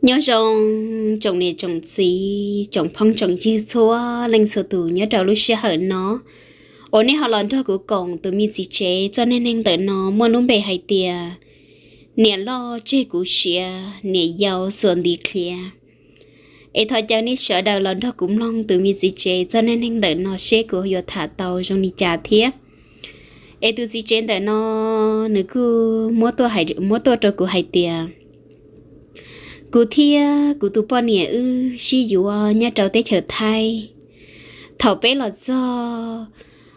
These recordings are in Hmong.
Nyob zoo tsoom niam tsoom txiv, tsoom phooj tsoom ywg txhua leej txhua tus nyob rau lub sij hawm no uas nej ho los nrog kuv koom tus me txiv tsev txoj neej neeg ntawm no muaj lub npe hais tias niam loj tseg kuv siav, niam yau xuas ntiv qhiav. Es thov caw nej sawv daws los nrog kuv mloog tus me txiv tsev txoj neej neeg ntawm no seb kuv yuav tham tau zoo li cas thiab. Es tus txiv tsev ntawm no nws kuj muab tuaj rau kuv hais tias kuv thiab kuv tus poj niam wb sib yuav nyob rau teb chaws Thaib. Thaum peb los txog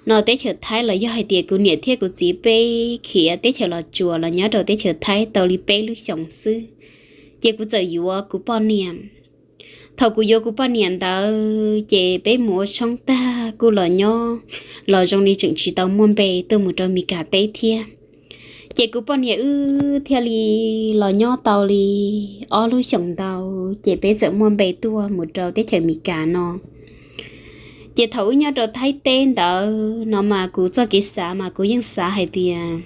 no teb chaws Thaib los yog hais tias kuv niam thiab kuv txiv peb khiav teb chaws Los Tsuas los nyob rau teb chaws Thaib tau li peb lub xyoos xwb, ces kuv txawm yuav kuv poj niam. Thaum kuv yuav kuv poj niam ntawd ces peb mus ua tshoob tag kuj los nyob los zoo li tseem tsis tau muaj npe tuaj mus rau Mis Kas teb thiab. Ces kuv poj niam wb thiaj li los nyob tau li ob lub xyoos ntau, ces peb txawm muaj npe tuaj mus rau teb chaws Mis Kas no. Ces thaum wb nyob rau Thaib teb ntawd no mas kuv txoj kev xav mas kuv yeej xav hais tias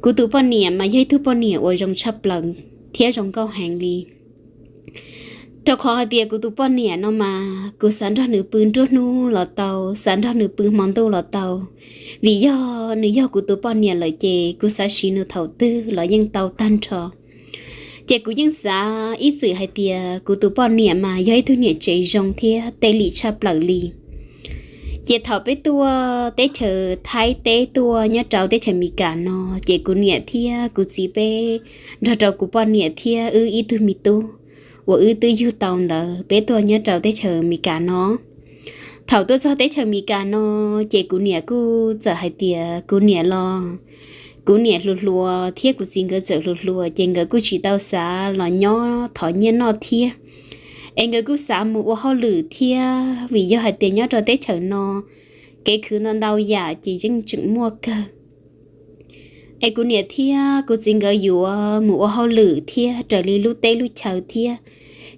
kuv tus poj niam mas yog ib tug poj niam uas zoo tshaj plaws thiab zoo nkauj heev li. Rau qhov hais tias kuv tus poj niam no mas kuv xav nrog nws pw nruab hnub los tau, xav nrog nws pw hmo ntuj los tau, vim yog nws yog kuv tus poj niam lawm ces kuv xav siv nws thaum twg los yeej tau tag nrho. Ces kuv yeej xav ib txwm hais tias kuv tus poj niam mas yog ib tug niam tsev zoo thiab tej lim tshaj plaws li. Ces thaum peb tuaj teb chaws Thaib teb tuaj nyob rau teb chaws Mis Kas no, ces kuv niam thiab kuv txiv peb nrog rau kuv poj niam thiab wb ib tug me tub uas wb twb yug tau ntawd peb tuaj nyob rau teb chaws Mis Kas no. Thaum tuaj txog teb chaws Mis Kas no, ces kuv niam kuj txawm hais tias kuv niam los, kuv niam hluas hluas thiab kuv txiv nkawd txawm hluas hluas, ces nkawd kuj tsis tau xav los nyob thov nyiaj noj thiab. Es nkawd kuj xav mus ua hauj lwm thiab, vim yog hais tias nyob rau teb chaws no kev khwv ntau ntau yam ces yeej tseem muaj kawg. Es kuv niam thiab kuv txiv nkawd yuav mus ua hauj lwm thiab raws li lub teb lub chaw thiab,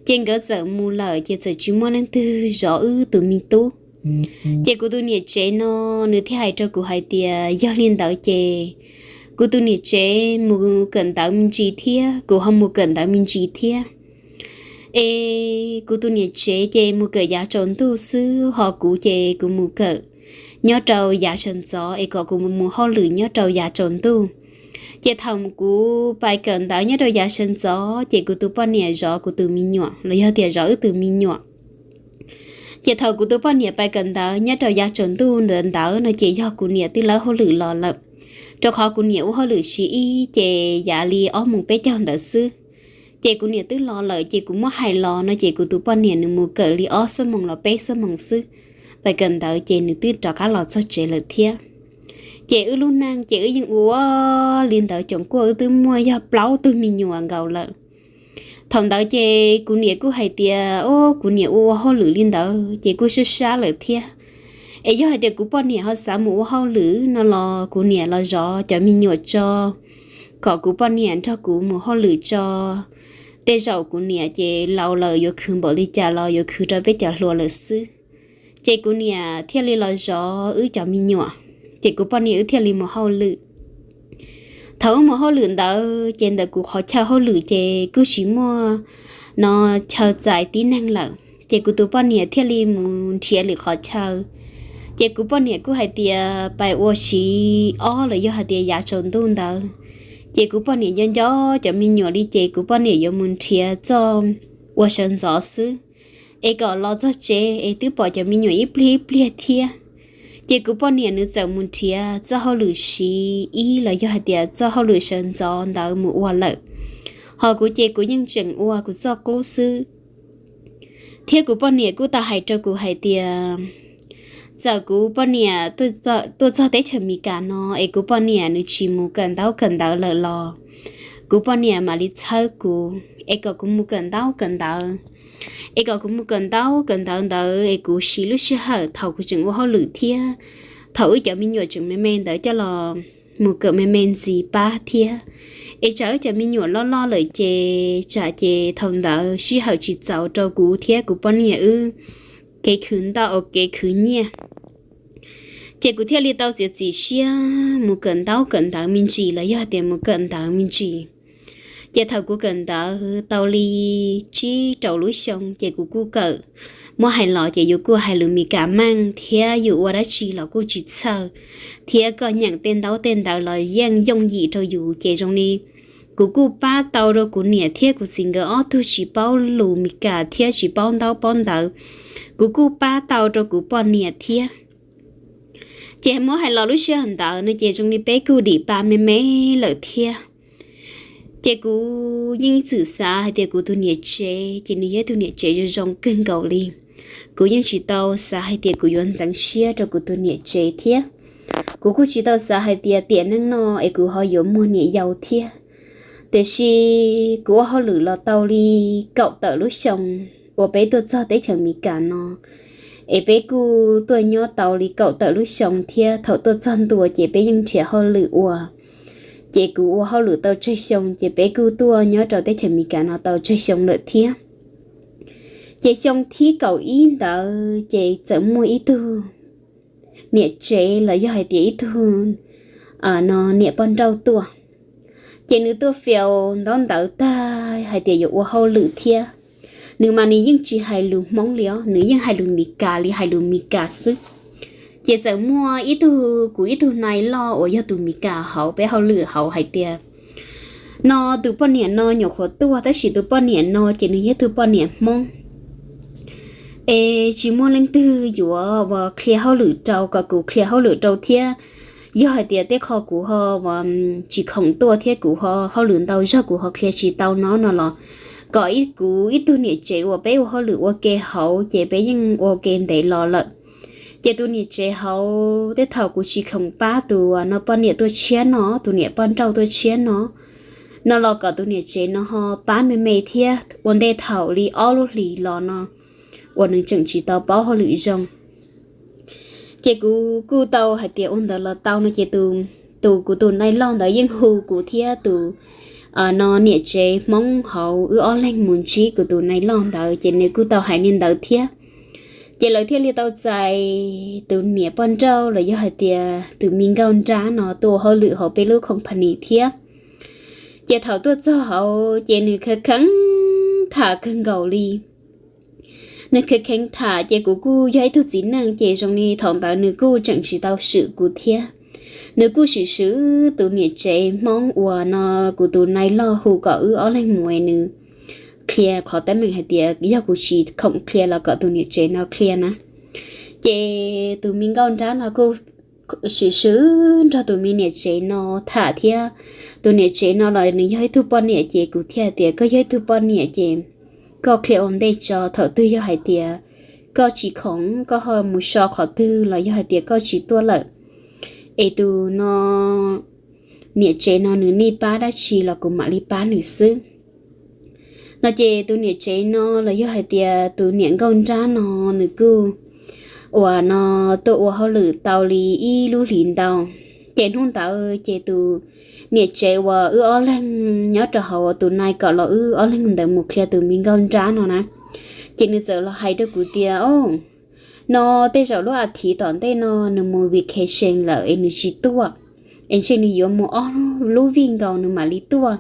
ces nkawd txawm mus lawm ces txawm tsis muaj leej twg zov wb tus me tub. Ces kuv tus niam tsev no nws thiaj hais rau kuv hais tias yog li ntawd ces kuv tus niam tsev mus kawm ntawv me ntsis thiab kuv ho mus kawm ntawv me ntsis thiab. Es kuv tus niam tsev ces mus kawm yav tsaus ntuj xwb, ho kuv ces kuv mus kawm nyob rau yav sawv ntxov es kom kuv mus hauj lwm nyob rau yav tsaus ntuj. Ces thaum kuv pais kawm ntawv nyob rau yav sawv ntxov ces kuv tus poj niam zov kuv tus me nyuam los yog tias zov wb tus me nyuam. Ces thaum kuv tus poj niam pais kawm ntawv nyob rau yav tsaus ntuj ntawd ntawd no ces yog kuv niam twb lawb hauj lwm los lawm, rau qhov kuv niam ua hauj lwm siv ib ces yav li ob moos peb caug ntawd xwb. Ces kuv niam twb los lawm ces kuv muab hais los no ces kuv tus poj niam nws mus kawm li ob xuab moos los peb xuab moos xwb, pais kawm ntawv ces nws twb rov qab los txog tsev lawm thiab. Ces wb lub neej ces wb yeej ua li ntawd coom kuaj wb twb muaj yog plaub tug me nyuam nkaus lawm. Thaum ntawd ces kuv niam kuj hais tias o kuv niam ua ua hauj lwm li ntawd ces kuj sab sab lawm thiab. Es yog hais tias kuv poj niam ho xav mus ua hauj lwm no los kuv niam los zov cov me nyuam tso, kom kuv poj niam nrog kuv mus hauj lwm tso. Tej zaum kuv niam ces laus lawm yuav khwv npaum li cas los yuav khwv rau peb cov hluas lawm xwb. Ces kuv niam thiaj li los zov wb cov me nyuam, ces kuv poj niam wb thiaj li mus hauj lwm. Thaum wb mus hauj lwm ntawd ces ntawm kuv qhov chaw hauj lwm ces kuj tsis muaj no chaw txais tib neeg lawm, ces kuv tus poj niam thiaj li mus nrhiav lwm qhov chaw. Ces kuv poj niam kuj hais tias pais ua siv ob los yog hais tias yav tsaus ntuj ntawd, ces kuv poj niam nco nco cov me nyuam li ces kuv poj niam yuav mus nrhiav txoj ua sawv ntxov xwb, es kom los txog tsev es twb pom cov me nyuam ib pliag ib pliag thiab. Ces kuv poj niam nws txawm mus nrhiav txoj hauj lwm siv ib los yog hais tias txoj hauj lwm sawv ntxov ntawd mus ua lawm. Ho kuv ces kuv yeej tseem ua kuv txoj qub xwb. Thiab kuv poj niam kuj tau hais rau kuv hais tias txawm kuv poj niam tuaj txog teb chaws Amelikas no es kuv poj niam nws tsis mus kawm ntaub kawm ntawv lawm los kuv poj niam mam li txhawb kuv es kom kuv mus kawm ntaub kawm ntawv, es kom kuv mus kawm ntaub kawm ntawv ntawd es kuv siv lub sij hawm thaum kuv tseem ua hauj lwm thiab thaum wb cov me nyuam tseem me me ntawd coj los mus kawm me me ntxiv pab thiab. Es tsam wb cov me nyuam loj loj lawm ces tsam ces thaum ntawd sij hawm tsis txaus rau kuv thiab kuv poj niam wb kev khwv ntaub kev khwv nyiaj. Ces kuv thiaj li tau txiav txim siab mus kawm ntaub kawm ntawv me ntsis los yog tias mus kawm ntawv me ntsis. Ces thaum kuv kawm ntawv tau li tsib rau lub xyoo ces kuv kuj kawm, muab hais los ces yus kuj hais lus Mis Kas meej thiab yus ua dab tsi los kuj tsis txhawj, thiab koj nyeem tej ntaub tej ntawv los yeej yooj yim rau yus. Ces zoo li kuv kuj pab tau rau kuv niam thiab kuv txiv nkawd ob tug tsis paub lus Mis Kas thiab tsis paub ntaub paub ntawv, kuv kuj pab tau rau kuv poj niam thiab. Ces muab hais los lub sij hawm ntawd no ces zoo li peb kuj dim pa me me lawm thiab. Ces kuv yeej ib txwm xav hais tias kuv tus niam tsev ces nws yog ib tug niam tsev zoo zoo kawg nkaus li. Kuv yeej tsis tau xav hais tias kuv yuav ntxeev siab rau kuv tus niam tsev thiab. Kuv kuj tsis tau xav hais tias tiam neej no es kuv ho yuav muaj niam yau thiab. Tiam sis kuv ua hauj lwm los tau li kaum tawm lub xyoo uas peb tuaj txog teb chaws Mis Kas no, es peb kuj tuaj nyob tau li kaum tawm lub xyoo thiab. Thaum tuaj txog ntua ces peb yeej nrhiav hauj lwm ua. Ces kuv ua hauj lwm tau tsawg xyoo ces peb kuj tuaj nyob rau teb chaws Mis Kas no tau tsawg xyoo lawm thiab. Ces xyoo thib kaum ib ntawd ces txawm muaj ib tug niam tsev los yog hais tias ib tug no niam poj nrauj tuaj. Ces nws tuaj fias ntaub ntawv tag hais tias yuav ua hauj lwm thiab. Nws mas nws yeej tsis hais lus Hmoob li os, nws yeej hais lus Mis Kas li, hais lus Mis Kas xwb. Ces txawm muaj ib tug, kuv ib tug nai loj uas yog tus Mis Kas hauv peb hauj lwm hauv hais tias, no tus poj niam no nyuam qhuav tuaj tab sis tus poj niam no ces nws yog tus poj niam Hmoob es tsis muaj leej twg yuav ua qhia hauj lwm rau, kom kuv qhia hauj lwm rau thiab. Yog hais tias tej qho kuv ho tsis khoom tuaj thiab kuv ho hauj lwm ntau zog kuv ho qhia tsis tau no no los kom kuv ib tug niam tsev uas peb ua hauj lwm ua ke hauv ces peb yeej ua ke ntev los lawm. Ces tus niam tsev hauv tej thaum kuv tsis khoom pab tus no poj niam tuaj tshiab no, tus niam poj nrauj tuaj tshiab no, no los kom tus niam tsev no ho pab me me thiab. Ua ntej thaum li ob lub hlis los no uas nws tseem tsis tau paub hauj lwm zoo. Ces kuv kuj tau hais tias ua ntawd los tau no ces tus, kuv tus nai loj ntawd yeej hu kuv thiab tus no niam tsev Hmoob hauv wb ob leeg mus ntsib kuv tus nai loj ntawd ces nws kuj tau hais li ntawd thiab. Ces lawv thiaj li tau txais tus niam poj nrauj los yog hais tias tus me nkauj nrab no tuaj ua hauj lwm hauv peb lub company thiab. Ces thaum tuaj txog hauv ces nws kheev kheev tham kawg nkaus li. Nws kheev kheev tham ces kuv kuj yog ib tug txiv neej ces zoo li thaum ntawd nws kuj tseem tsis tau swm kuv thiab. Nws kuj swm swm tus niam tsev Hmoob uas no kuv tus nai loj hu kom wb ob leeg mus es nws qhia qhov teeb meem hais tias yog kuv tsis khoom qhia los kom tus niam tsev no qhia na. Ces tus me nkauj nrab no kuj swm swm nrog tus me niam tsev no tham thiab. Tus niam tsev no los nws yog ib tug poj niam ces kuv thiaj hais tias koj yog ib tug poj niam ces koj qhia ua ntej tso, thaum twg yog hais tias koj tsis khoom koj ho mus so qhov twg los yog hais tias koj tsis tuaj lawm es tus no niam tsev no nws nij pab dab tsi los kuv mam li pab nws xwb. No ces tus niam tsev no los yog hais tias tus niam nkauj nrab no nws kuj uas no tuaj ua hauj lwm tau li ib lub hlis ntau. Ces hnub ntawd ces tus niam tsev uas wb ob leeg nyob rau hauv tus nai kom los wb ob leeg ntawd mus qhia tus me nkauj nrab no na, ces nws txawm los hais rau kuv tias, o, no tej zaum lub a thiv tom ntej no nws mus vacation lawm es nws tsis tuaj, es ntshe nws yuav mus ob lub vij nkaus nws mam li tuaj.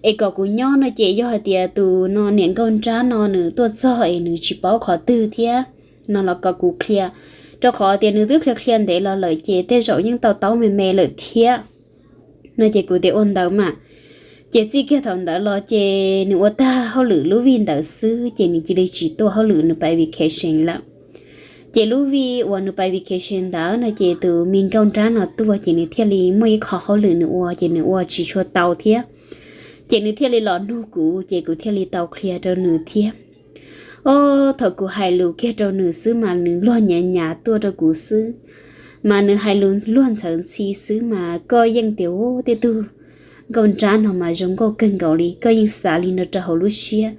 Es kom kuv nyob no ces yog hais tias tus no niam nkauj nrab no nws tuaj txog es nws tsis paub qhov twg thiab no los kom kuv qhia, rau qhov tias nws twb qhia qhia ntev los lawm ces tej zaum yeej tau taub me me lawm thiab. No ces kuv tias ua ntawd mas. Ces txij kiag thaum ntawd los ces nws ua tag hauj lwm lub vij ntawd xwb ces nws cia li tsis tuaj hauj lwm, nws pais vacation lawm. Ces lub vij uas nws pais vacation ntawd no ces tus me nkauj nrab no tuaj ces nws thiaj li muaj ib qho hauj lwm nws ua ces nws ua tsis tshua tau thiab. Ces nws thiaj li los nug kuv ces kuv thiaj li tau qhia rau nws thiab. O, thaum kuv hais lus kiag rau nws xwb mas nws luag nyav nyav tuaj rau kuv xwb, mas nws hais lus luag ntxhawv ntxhi xwb mas koj yeej tias, u, tej tug nkauj nrab no mas zoo nkauj kawg nkaus li, koj yeej xav li no rau hauv lub siab.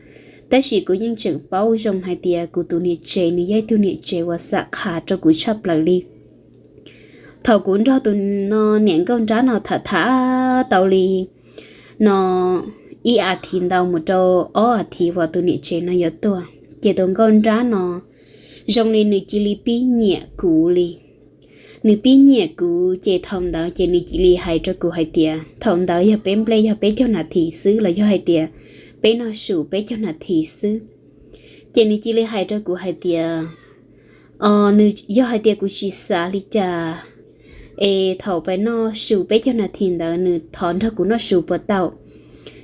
Tab sis kuv yeej tseem paub zoo hais tias kuv tus niam tsev nws yog ib tug niam tsev uas xam qha rau kuv tshaj plaws li. Thaum kuv nrog tus no niam nkauj nrab no tham tham tau li no ib a thiv ntau mus rau ob a thiv uas tus niam tsev no yuav tuaj, ces tus nkauj nrab no zoo li nws cia li pib nyiam kuv li. Nws pib nyiam kuv ces thaum ntawd ces nws cia li hais rau kuv hais tias thaum ntawd yog peb nplej yog peb caug nas this xwb los yog hais tias peb noj su peb caug nas this xwb. Ces nws cia li hais rau kuv hais tias, o, nws yog hais tias kuv tsis xav li cas es thaum peb noj su peb caug nas this ntawd nws thov nrog kuv noj su puas tau.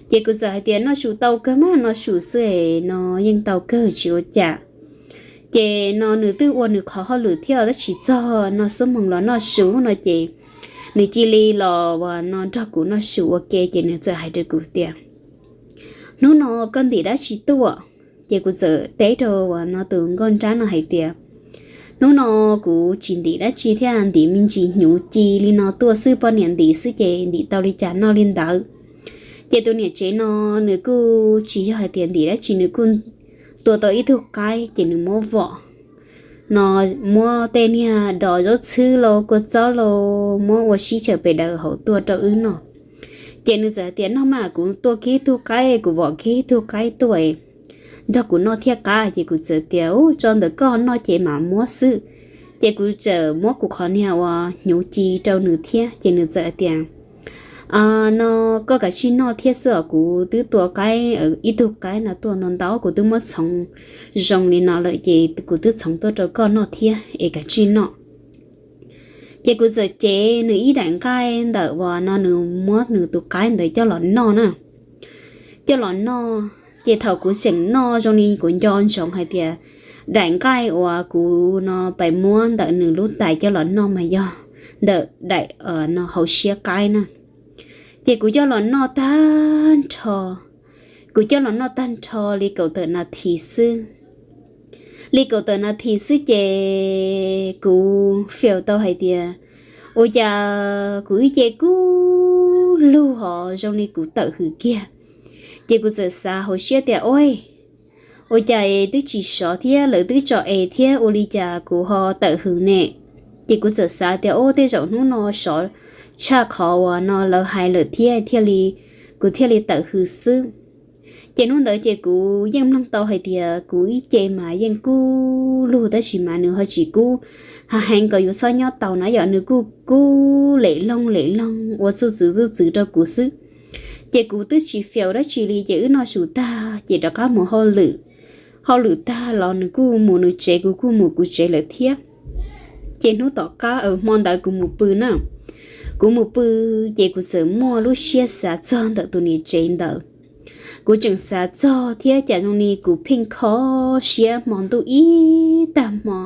Ces kuv txawm hais tias noj su tau kawg mas, noj su xwb es no yeej tau kawg tsis ua cas. Ces no nws twb ua nws qhov hauj lwm thiab tab sis txog no xuab moos los noj su no ces nws cia li los uas no nrog kuv noj su ua ke ces nws txawm hais rau kuv tias, hnub no koj ntim dab tsi tuaj? Ces kuv txawm teb rau uas no tus nkauj nrab no hais tias, hnub no kuv tsis ntim dab tsi thiab, ntim me ntsis hnyuv ci li no tuaj xwb, poj niam ntim xwb ces ntim tau li cas noj li ntawd. Ces tus niam tsev no nws kuj tsis yog hais tias ntim dab tsi, nws kuj tua tau ib tug qaib ces nws muab vom no, muab tej niag dos zaub txhwb los kua txob los muab ua sib chaws pes daws hauv tuaj rau wb noj. Ces nws txawm hais tias noj mas, kuv tua kiag ib tug qaib, kuv vom kiag ib tug qaib tuaj nrog kuv noj thiab qab. Ces kuv txawm tias, u, tso ntawm koj noj ces mam muab xwb. Ces kuv txawm muab kuv qhov niag uas hnyuv ci rau nws thiab ces nws txawm hais tias, no koj kav tsij noj thiab xwb os, kuv twb tua qaib, ib tug qaib no tuaj ntau ntau, kuv twb muab txhoov zoo li no lawm ces kuv twb txhoov tuaj rau koj noj thiab es kav tsij noj. Ces kuv txawm cev nws ib daim nqaij ntawm uas no nws muab nws tus qaib ntawd coj los noj na. Coj los noj, ces thaum kuv tseem noj zoo li kuv nco ntsoov hais tias daim nqaij uas kuv no pais muab ntawm nws lub tais coj los noj mas yog ntawm daim no hauv siab qaib na. Ces kuv coj los noj tag nrho, kuv coj los noj tag nrho li kaum tawm nas this xwb. Li kaum tawm nas this xwb ces kuv feel tau hais tias ua cas kuv ib ce kub lug hos zoo li kuv tawm hws kiag. Ces kuv txawm xav hauv siab tias, ua, ua cas es twb tsis sov thiab lawv twb tso es thiab ua li cas kuv ho tawm hws ne? Ces kuv txawm xav tias, o, tej zaum hnub no sov tshaj qhov uas no lawv hais lawm thiab thiaj li, kuv thiaj li tawm hws xwb. Ces hnub ntawd ces kuv yeej mloog tau hais tias kuv ib ce mas yeej kub lug tab sis mas nws ho tsis kub heev kom yuav txhob nyob tau na yom, nws kuj kub lem loog lem loog ua txuj txwv txuj txwv rau kuv xwb. Ces kuv twb tsis feel dab tsi li ces wb noj su tag ces rov qab mus hauj lwm. Hauj lwm tag los nws kuj mus nws tsev, kuv kuj mus kuv tsev lawm thiab. Ces hnub tom qab, hmo ntawd kuv mus pw na, kuv mus pw ces kuv txawm muaj lub siab xav txog ntawm tus niam tsev ntawd. Kuv tseem xav txog thiab cas zoo li kuv pheej kho siab hmo ntuj ib tag hmo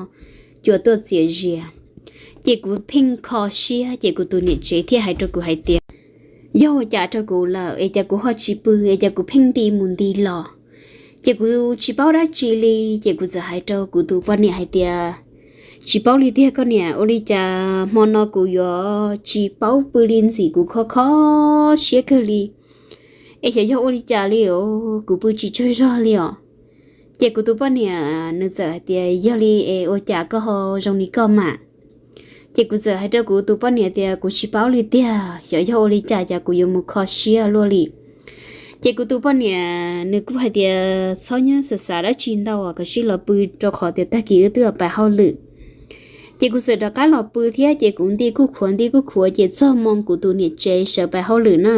cua tuaj txias zias. Ces kuv pheej kho siab ces kuv tus niam tsev thiaj hais rau kuv hais tias, yog ua cas rau kuv lawm es cas kuv ho tsis pw es cas kuv pheej nti mus nti los? Ces kuv tsis paub dab tsi li ces kuv txawm hais rau kuv tus poj niam hais tias, tsis paub li tiag koj niam, ua li cas hmo no kuv yuav tsis paub pw li ntxim, kuv kho kho siab kawg li es xyov yog ua li cas li os, kuv pw tsis tsaug zog li os. Ces kuv tus poj niam nws txawm hais tias, yog li es ua cas koj ho zoo li koj mas? Ces kuv txawm hais rau kuv tus poj niam tias kuv tsis paub li tiag, xyov yog ua li cas cas kuv yuav mus kho siab luaj li. Ces kuv tus poj niam nws kuj hais tias txhob nyob xav xav dab tsi ntau, koj cia li los pw rau qhov tias tag kis wb twb pais hauj lwm. Ces kuv txawm rov qab los pw thiab ces kuv nti kuj khuav nti kuj khuav ces txog moo kuv tus niam tsev sawv pais hauj lwm na.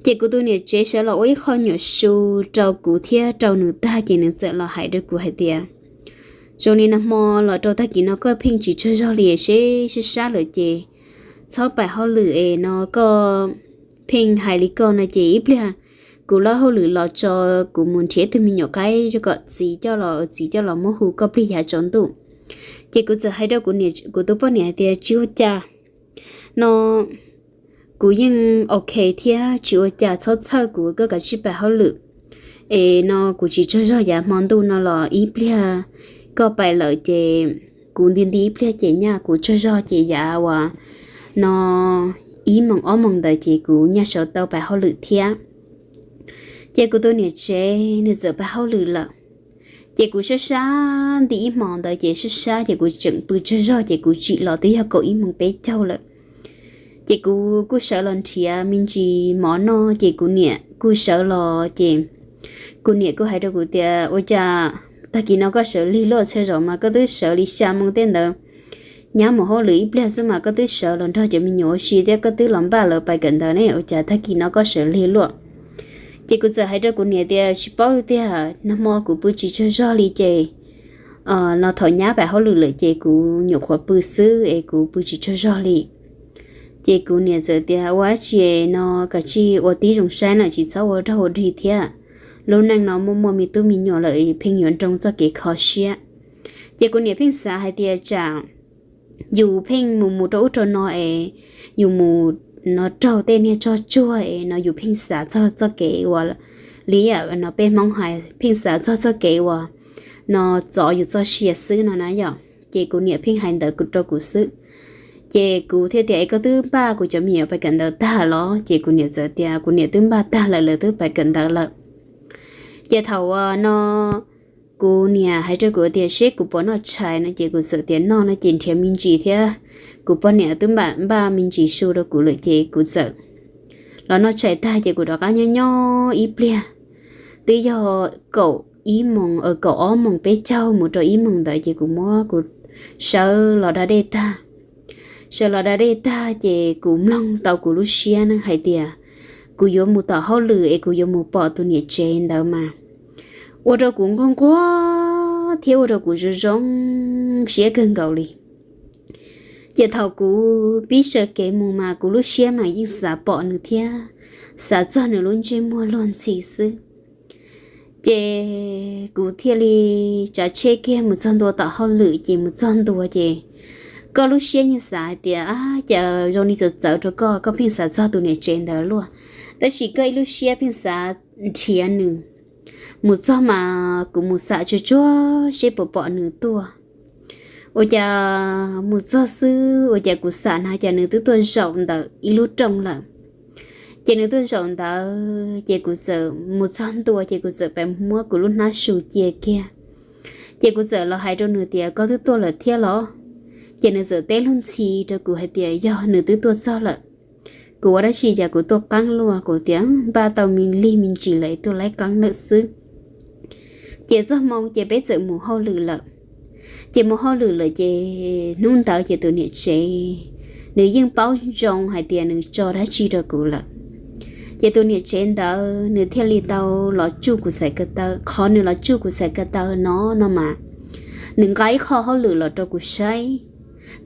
Ces kuv tus niam tsev sawv los ua ib qho nyuam su rau kuv thiab rau nws tag ces nws txawm los hais rau kuv hais tias, zoo li nag hmo los rau tag kis no koj pheej tsis tsaug zog li seb sab sab lawm ces txhob pais hauj lwm es no koj pheej hais li koj no ces ib pliag kuv lawb hauj lwm los tso, kuv mus nrhiav tus me nyuam qaib kom txiv coj los, txiv coj los muab hu koj plig yav tsaus ntuj. Ces kuv txawm hais rau kuv tus poj niam hais tias tsis ua cas, no kuv yeej ok thiab tsis ua cas, txhob txhawj kuv, koj kav tsij pais hauj lwm es no kuv tsis tsaug zog yav hmo ntuj no los ib pliag koj pais lawm ces kuv nti nti ib pliag ces nyaj kuv tsaug zog ces yav uas no ib moos ob moos ntawd ces kuv nyaj sawv tau pais hauj lwm thiab. Ces kuv tus niam tsev nws txawm pais hauj lwm lawm. Ces kuv sab sab nti ib hmo ntawd ces sab sab ces kuv tseem pw tsaug zog ces kuv tsim los twb yog kaum ib moos peb caug lawm. Ces kuv kuj sawv los nrhiav me ntsis mov noj ces kuv niam kuj sawv los ces kuv niam kuj hais rau kuv tias ua cas tag kis no koj sawv lig luaj txhia zaum mas koj twb sawv li xya moo tej ntawd. nyab mus hauj lwm ib pliag xwb mas koj twb sawv los nrog cov me nyuam ua si thiab koj twb los npaj lawv pais kawm ntawv ne, ua cas tag kis no koj sawv lig luaj? Ces kuv txawm hais rau kuv niam tias, tsis paub li tiag, nag hmo kuv pw tsis tsaug zog li ces no thaum nyab pais hauj lwm lawm ces kuv nyuam qhuav pw xwb es kuv pw tsis tsaug zog li. Ces kuv niam txawm tias, ua dab tsi no, kav tsij ua tib zoo saib na, tsis txhob ua raug ua dig thiab. Lub neej no muaj muaj me tub me nyuam lawm pheej yuav nroo txoj kev kho siab. Ces kuv niam pheej xav hais tias tsam yus pheej mus mus rau ub rau no es yus mus no raug tej niag tsog tsuag es no yus pheej xav txog txoj kev uas li no peb Hmoob hais pheej xav txog txoj kev uas no txov yus txoj sia xwb no na yom. Ces kuv niam pheej hais ntawd rau kuv xwb. Ces kuv thiaj tias, es koj twb npaj kuv cov me nyuam pais kawm ntawv tag los? Ces kuv niam txawm tias, kuv niam twb npaj tag lawm, lawv twb pais kawm ntawv lawm. Ces thaum uas no kuv niam hais rau kuv tias seb kuv puas noj tshais no ces kuv txawm tias noj no ces nrhiav me ntsis thiab kuv poj niam twb npaj me ntsis su rau kuv lawm ces kuv txawm los noj tshais tag ces kuv rov qab nyob nyob ib pliag, twb yog kaum ib moos, kaum ob moos peb caug mus rau ib moos ntawd ces kuv muab kuv sawv los da dej tag. Sawv los da dej tag ces kuv mloog tau kuv lub siab ne hais tias kuv yuav mus tom hauj lwm es kuv yuav mus pom tus niam tsev ntawd mas ua rau kuv nquag nquag thiab ua rau kuv zoo zoo siab kawg nkaus li. Ces thaum kuv pib sawv kev mus mas kuv lub siab mas yeej xav pom nws thiab xav txog nws lub ntsej muag luag ntxhi xwb. Ces kuv thiaj li tsav tsheb kiag mus txog ntua tom hauj lwm ces mus txog ntua ces koj lub siab yeej xav hais tias, a, cas zoo li txawv txawv rau koj, koj pheej xav txog tus niam tsev ntawd luaj, tab sis koj ib lub siab pheej xav nrhiav nws. Mus txog mas kuv mus xam tsuag tsuag seb puas pom nws tuaj. Ua cas mus txog xwb ua cas kuv xam na cas nws twb tuaj zaum ntawm ib lub rooj lawm. Ces nws tuaj zaum ntawd ces kuv txawm mus txog ntua ces kuv txawm pab muab kuv lub hnab su cia kiag. Ces kuv txawm los hais rau nws tias, koj twb tuaj lawm thiab los? Ces nws txawm teb lub ntxhi rau kuv hais tias yog nws twb tuaj txog lawm. Kuv ua dab tsi cas kuv tuaj qeeb luaj, kuv tias npaj tau me lig me ntsis lawm tuaj laib qeeb lawm xwb. Ces txog moo ces peb txawm mus hauj lwm lawm. Ces mus hauj lwm lawm ces hnub ntawd ces tus niam tsev nws yeej paub zoo hais tias nws tso dab tsi rau kuv lawm. Ces tus niam tsev ntawd nws thiaj li tau los tsuj kuv txhais ko taw. Qhov nws los tsuj kuv txhais ko taw no no mas nws nqa ib qho hauj lwm los rau kuv saib,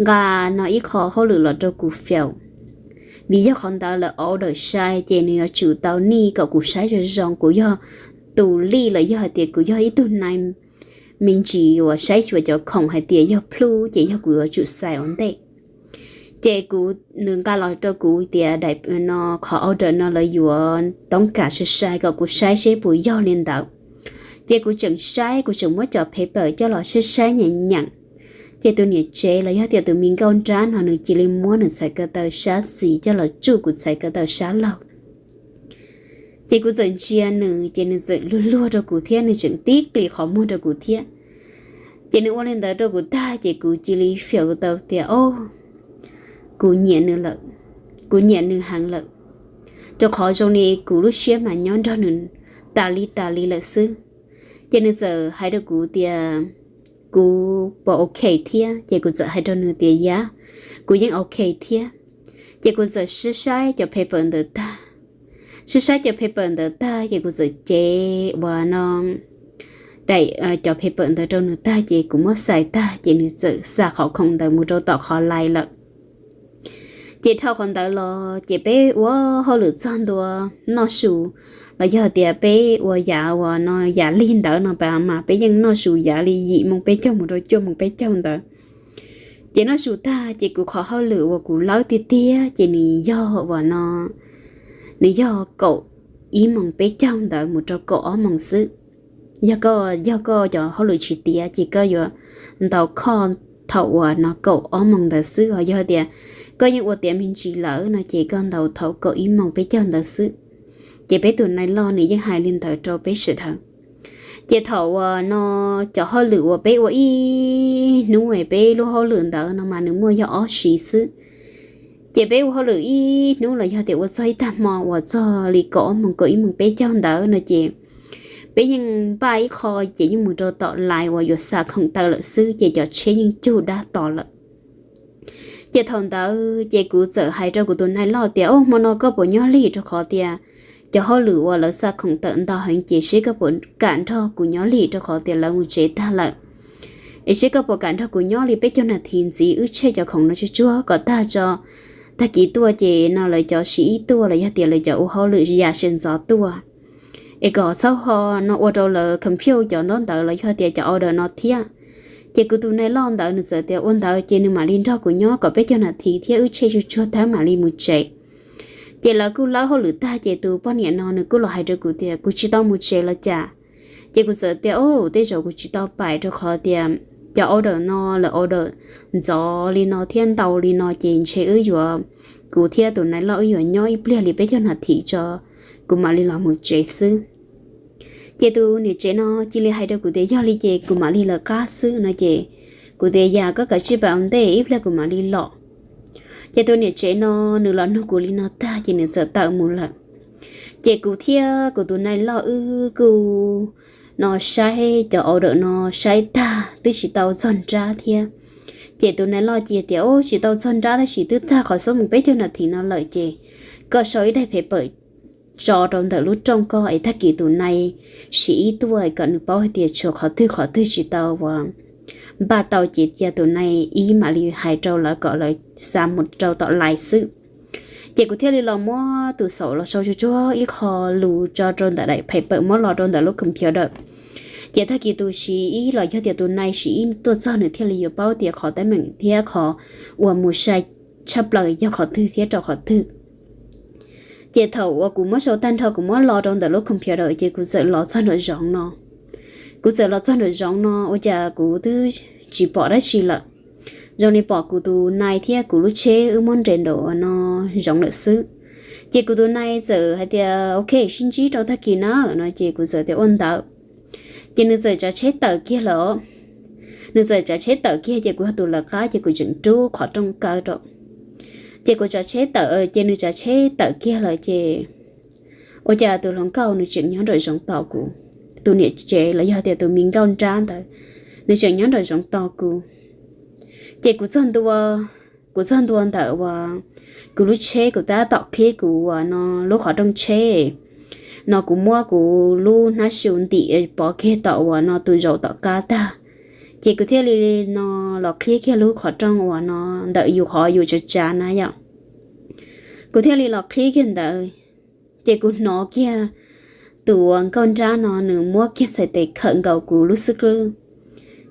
nqa no ib qho hauj lwm los rau kuv faus. Vim yog qhov ntawd lawv order sai ces nws yuav tsum tau need kom kuv saib zoo zoo, kuv yog tus lead los yog hais tias kuv yog ib tug nai me ntsis uas saib xyuas cov khoom hais tias yog plub ces yog kuv yuav tsum xais ua ntej. Ces kuv, nws nqa los rau kuv tias daim no, qhov order no lawv yuav toob kas sai sai kom kuv saib seb puas yog li ntawd. Ces kuv tseem saib, kuv tseem muab cov paper coj los saib saib nyeem nyeem. Ces tus niam tsev los yog tias tus me nkauj nrab no nws cia li muab nws txhais ko taw sab xis coj los tsuj kuv txhais ko taw sab laug. Ces kuv txawm ntsia nws ces nws txawm luag luag rau kuv thiab nws tseem tib plis qhov muag rau kuv thiab. Ces nws ua li ntawd rau kuv tag ces kuv cia li faus tau tias, o, kuv nyiam nws lawm, kuv nyiam nws heev lawm, rau qhov zoo li kuv lub siab mas nyob nrog nws tas li tas li lawm xwb. Ces nws txawm hais rau kuv tias kuv puas ok thiab, ces kuv txawm hais rau nws tias yog, kuv yeej ok thiab. Ces kuv txawm saib saib cov paper ntawd tag, saib saib cov paper ntawd tag ces kuv txawm cev uas no daim cov paper ntawd rau nws tag ces kuv muab xais tag ces nws txawm xa qhov khoom ntawd mus rau tom qhov lais lawm. Ces dhau qhov ntawd los ces peb ua hauj lwm txog ntua noj su, los yog tias peb ua yam uas no yam lig ntawd no pas mas peb yeej noj su yam li yim moos peb caug mus rau cuaj moos peb caug ntawd. Ces noj su tag ces kuv qhov hauj lwm uas kuv lawb tiag tiag ces nws yog uas no, nws yog kaum ib moos peb caug ntawd mus rau kaum ob moos xwb. Yog koj, yog koj cov hauj lwm tsis tiav ces koj yuav ntaus khoj thaum uas no kaum ob moos ntawd xwb, ho yog tias koj yeej ua tiav me ntsis lawm no ces koj ntaus thaum kaum ib moos peb caug ntawd xwb. Ces peb tus nai loj nws yeej hais li ntawd rau peb sawv daws. Ces thaum uas no cov hauj lwm uas peb ua ib hnub es peb lub hauj lwm ntawd no mas nws muaj yog ob shift xwb. Ces peb ua hauj lwm ib hnub los yog tias ua txog ib tag hmo uas txog li kaum ob moos kaum ib moos peb caug ntawd no ces peb yeej npaj ib qho ces yeej mus rau tom lais uas yuav xa khoom taw lawm xwb ces cov tsheb yeej cug dab tos lawm. Ces thaum ntawd ces kuv txawm hais rau kuv tus nai loj tias, Au, hmo no koj puas nyob lig? Rau qhov tias cov hauj lwm uas lawv xa khoom tawm ntau heev, ces seb koj puas kam nrog kuv nyob lig, rau qhov tias lawv mus tsev tag lawm. Es seb koj puas kam nrog kuv nyob li peb caug nas this ntxiv, wb tshem cov khoom no tsuag tsuag kom tag tso. Tag kis tuaj ces no lawv cov sis ib tuaj los yog tias lawv cov ua hauj lwm yam sawv ntxov tuaj, es kom txhob ho no ua rau lawv confuse cov ntaub ntawv los yog tias cov order no thiab. Ces kuv tus nai loj ntawd nws txawm tias ua ntawd ces nws mam li nrog kuv nyob kom peb caug nas this thiab wb tshem tsuag tsuag tag mam li mus tsev. Ces lawv kuj lawb hauj lwm tag ces tus poj niam no nws kuj los hais rau kuv tias kuv tsis tau mus tsev los cas. Ces kuv txawm tias, Au, tej zaum kuv tsis tau paim, rau qhov tias cov order no lawv order ntxov li no thiab ntau li no, ces ntshe wb yuav, kuv thiab tus nai loj wb yuav nyob ib pliag li peb caug nas this tso, kuv mam li los mus tsev xwb. Ces tus niam tsev no cia li hais rau kuv tias, Yog li ces kuv mam li lawv qab xwb, no ces kuv tias, Yog koj kav tsij paim ua ntej, ib pliag kuv mam li los. Ces tus niam tsev no nws los nug kuv li no tag ces nws txawm tawm mus lawm. Ces kuv thiab kuv tus nai loj wb kuj no saib cov order no saib tag twb tsis tau txog nrab thiab. Ces tus nai loj cia tias, Au, tsis tau txog nrab tab sis twb tag qhov xub mus peb caug nas this no lawm, ces koj sau ib daim phem pawm tso rau ntawm lub rooj koj es tag kis tus nai sis ib tuaj kom nws paub hais tias tshuav qhov twg qhov twg tsis tau uas npaj tau, ces cia tus nai ib mam li hais rau lawv kom lawv xa mus rau tom lais xwb. Ces kuv thiaj li los muab tus xaum los sau tsuag tsuag ib qho lus tso rau ntawm daim phem pawm muab los rau ntawm lub computer. Ces tag kis tus sis ib los yog tias tus nai sis ib tuaj txog nws thiaj li yuav paub tias qhov teeb meem thiab qhov uas mus sai tshaj plaws yog qhov twg thiab rau qhov twg. Ces thaum uas kuv muab sau tag nrho kuv muab los rau ntawm lub computer ces kuv txawm los txog nram zoov no. Kuv txawm los txog nram zoov no ua cas kuv twb tsis pom dab tsi lawm. Zoo li pom kuv tus nai thiab kuv lub tsheb wb muab nres nraum no zoov lawm xwb. Ces kuv tus nai txawm hais tias, Ok, sib ntsib rau tag kis na, no ces kuv txawm tias ua ntawd. Ces nws txawm tsav tsheb tawm kiag lawm. Nws txawm tsav tsheb tawm kiag ces kuv yog tus lawv qab ces kuv tseem rub qhov rooj kaw rau. Ces kuv tsav tsheb tawm, ces nws tsav tsheb tawm kiag lawm ces ua cas tus hluas nkauj nws tseem nyob nraum zoov tos kuv. Tus niam tsev los yog tias tus me nkauj nrab ntawd, nws tseem nyob nraum zoov tos kuv. Ces kuv txog ntua, kuv txog ntua ntawm uas kuv lub tsheb, kuv tab tom qhib kuv uas no lub qhov rooj tsheb no, kuv muab kuv lub hnab su ntim pov kiag tom uas no tus zaum tom qab tag. Ces kuv thiaj li no los qhib kiag lub qhov rooj uas no ntawm yus qhov yus tsav tsav na yom. Kuv thiaj li los qhib kiag ntawd, ces kuv hnov kiag tus uas nkauj nrab no nws muab kiag txhais tes khawm nkaus kuv lub xub qwb.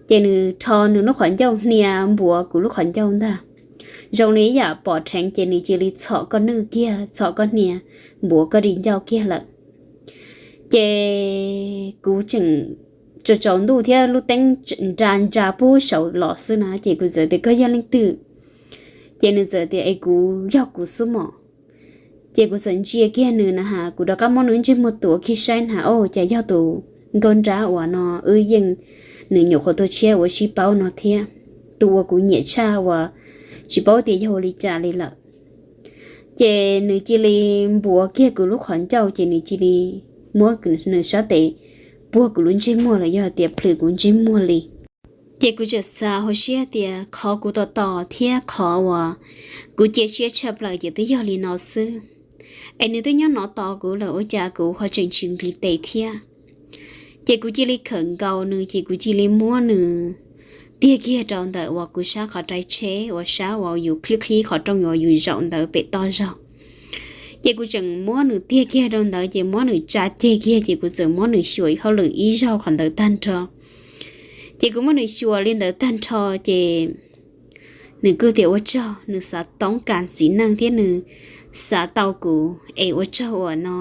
Ces nws rho nws lub qhov ncauj hnia npuav kuv lub qhov ncauj ntag. Zoo li ib yam pom dheev ces nws cia li txhom koj nwj kiag, txhom koj hnia, npuav koj di ncauj kiag lawm. Ces kuv tseem tsaus tsaus ntuj thiab lub teeb nra nra pub saud los xwb na, ces kuv txawm tias, Koj yog leej twg? Ces nws txawm tias, Es kuv yog kuv xwb mos. Ces kuv txawm ntsia kiag nws na has, kuv rov qab muab nws ntsej muag tuav kiag saib na has, o cas yog tus nkauj nrab uas no wb yeej, nws nyuam qhuav tuaj tshiab uas sib paub no thiab, tus uas kuv nyiam tshaj uas tsis paub tias yog ua li cas li lawm. Ces nws cia li npuav kiag kuv lub qhov ncauj, ces nws cia li muab nws sab tes puag kuv lub ntsej muag los yog tias plhws kuv ntsej muag li. Ces kuv txawm xav hauv siab tias qhov kuv tos tos thiab qhov uas kuv cia siab tshaj plaws ces twb yog li no xwb. Es nws twb nyob no tos kuv lawm ua cas kuv ho tseem tsis nqis tes thiab. Ces kuv cia li khawm nkaus nws, ces kuv cia li muab nws tiag kiag rau ntawm uas kuv sab qhov rai tsheb uas sab uas yus qhib qhib qhov rooj uas yus zaum ntawd pem toj zog. Ces kuv tseem muab nws tiag kiag rau ntawd, ces muab nws tsa ceg kiag, ces kuv txawm muab nws xyuas hauj lwm ib zaug qhov ntawd tag nrho. Ces kuv muab nws xyuas li ntawd tag nrho, ces nws kuj tias ua tsaug, nws xav toob kas txiv neej thiab nws xav tau kuv, es ua tsaug uas no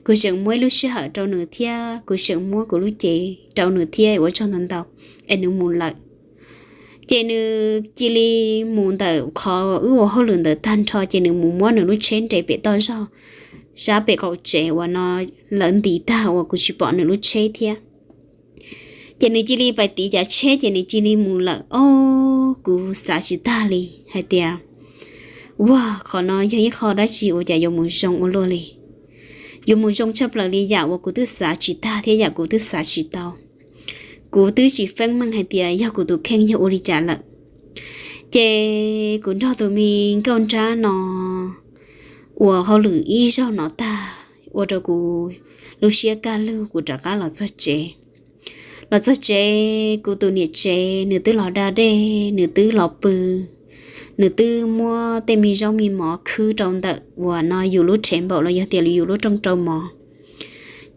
kuv tseem muab ib lub sij hawm rau nws thiab kuv tseem muab kuv lub cev rau nws thiab, ua tsaug ntau ntau, es nws mus lawm. Ces nws cia li mus ntawm qhov wb ua hauj lwm ntawd tag nrho, ces nws mus muab nws lub tsheb nres pem toj zog, sab pem qaum tsev uas no lawv ntis tag uas kuv tsis pom nws lub tsheb thiab. Ces nws cia li pais tiv cav tsheb, ces nws cia li mus lawm. O, kuv xav tsis tag li hais tias, ua, qhov no yog ib qho dab tsi uas cas yuav mus zoo ua luaj li. Yuav mus zoo tshaj plaws li yam uas kuv twb xav tsis tag thiab yam kuv twb xav tsis tau. Kuv twb tsis feeb meej hais tias yog kuv tus kheej yog ua li cas lawm. Ces kuv nrog tus me nkauj nrab no ua hauj lwm ib zaug no tag, ua rau kuv lub siab kaj lug, kuv rov qab los txog tsev. Los txog tsev, kuv tus niam tsev nws twb los da dej, nws twb los pw, nws twb muab tej me zaub me mov khwb rau ntawm uas no yus lub rhev npaum los yog tias yus lub rooj rau mov.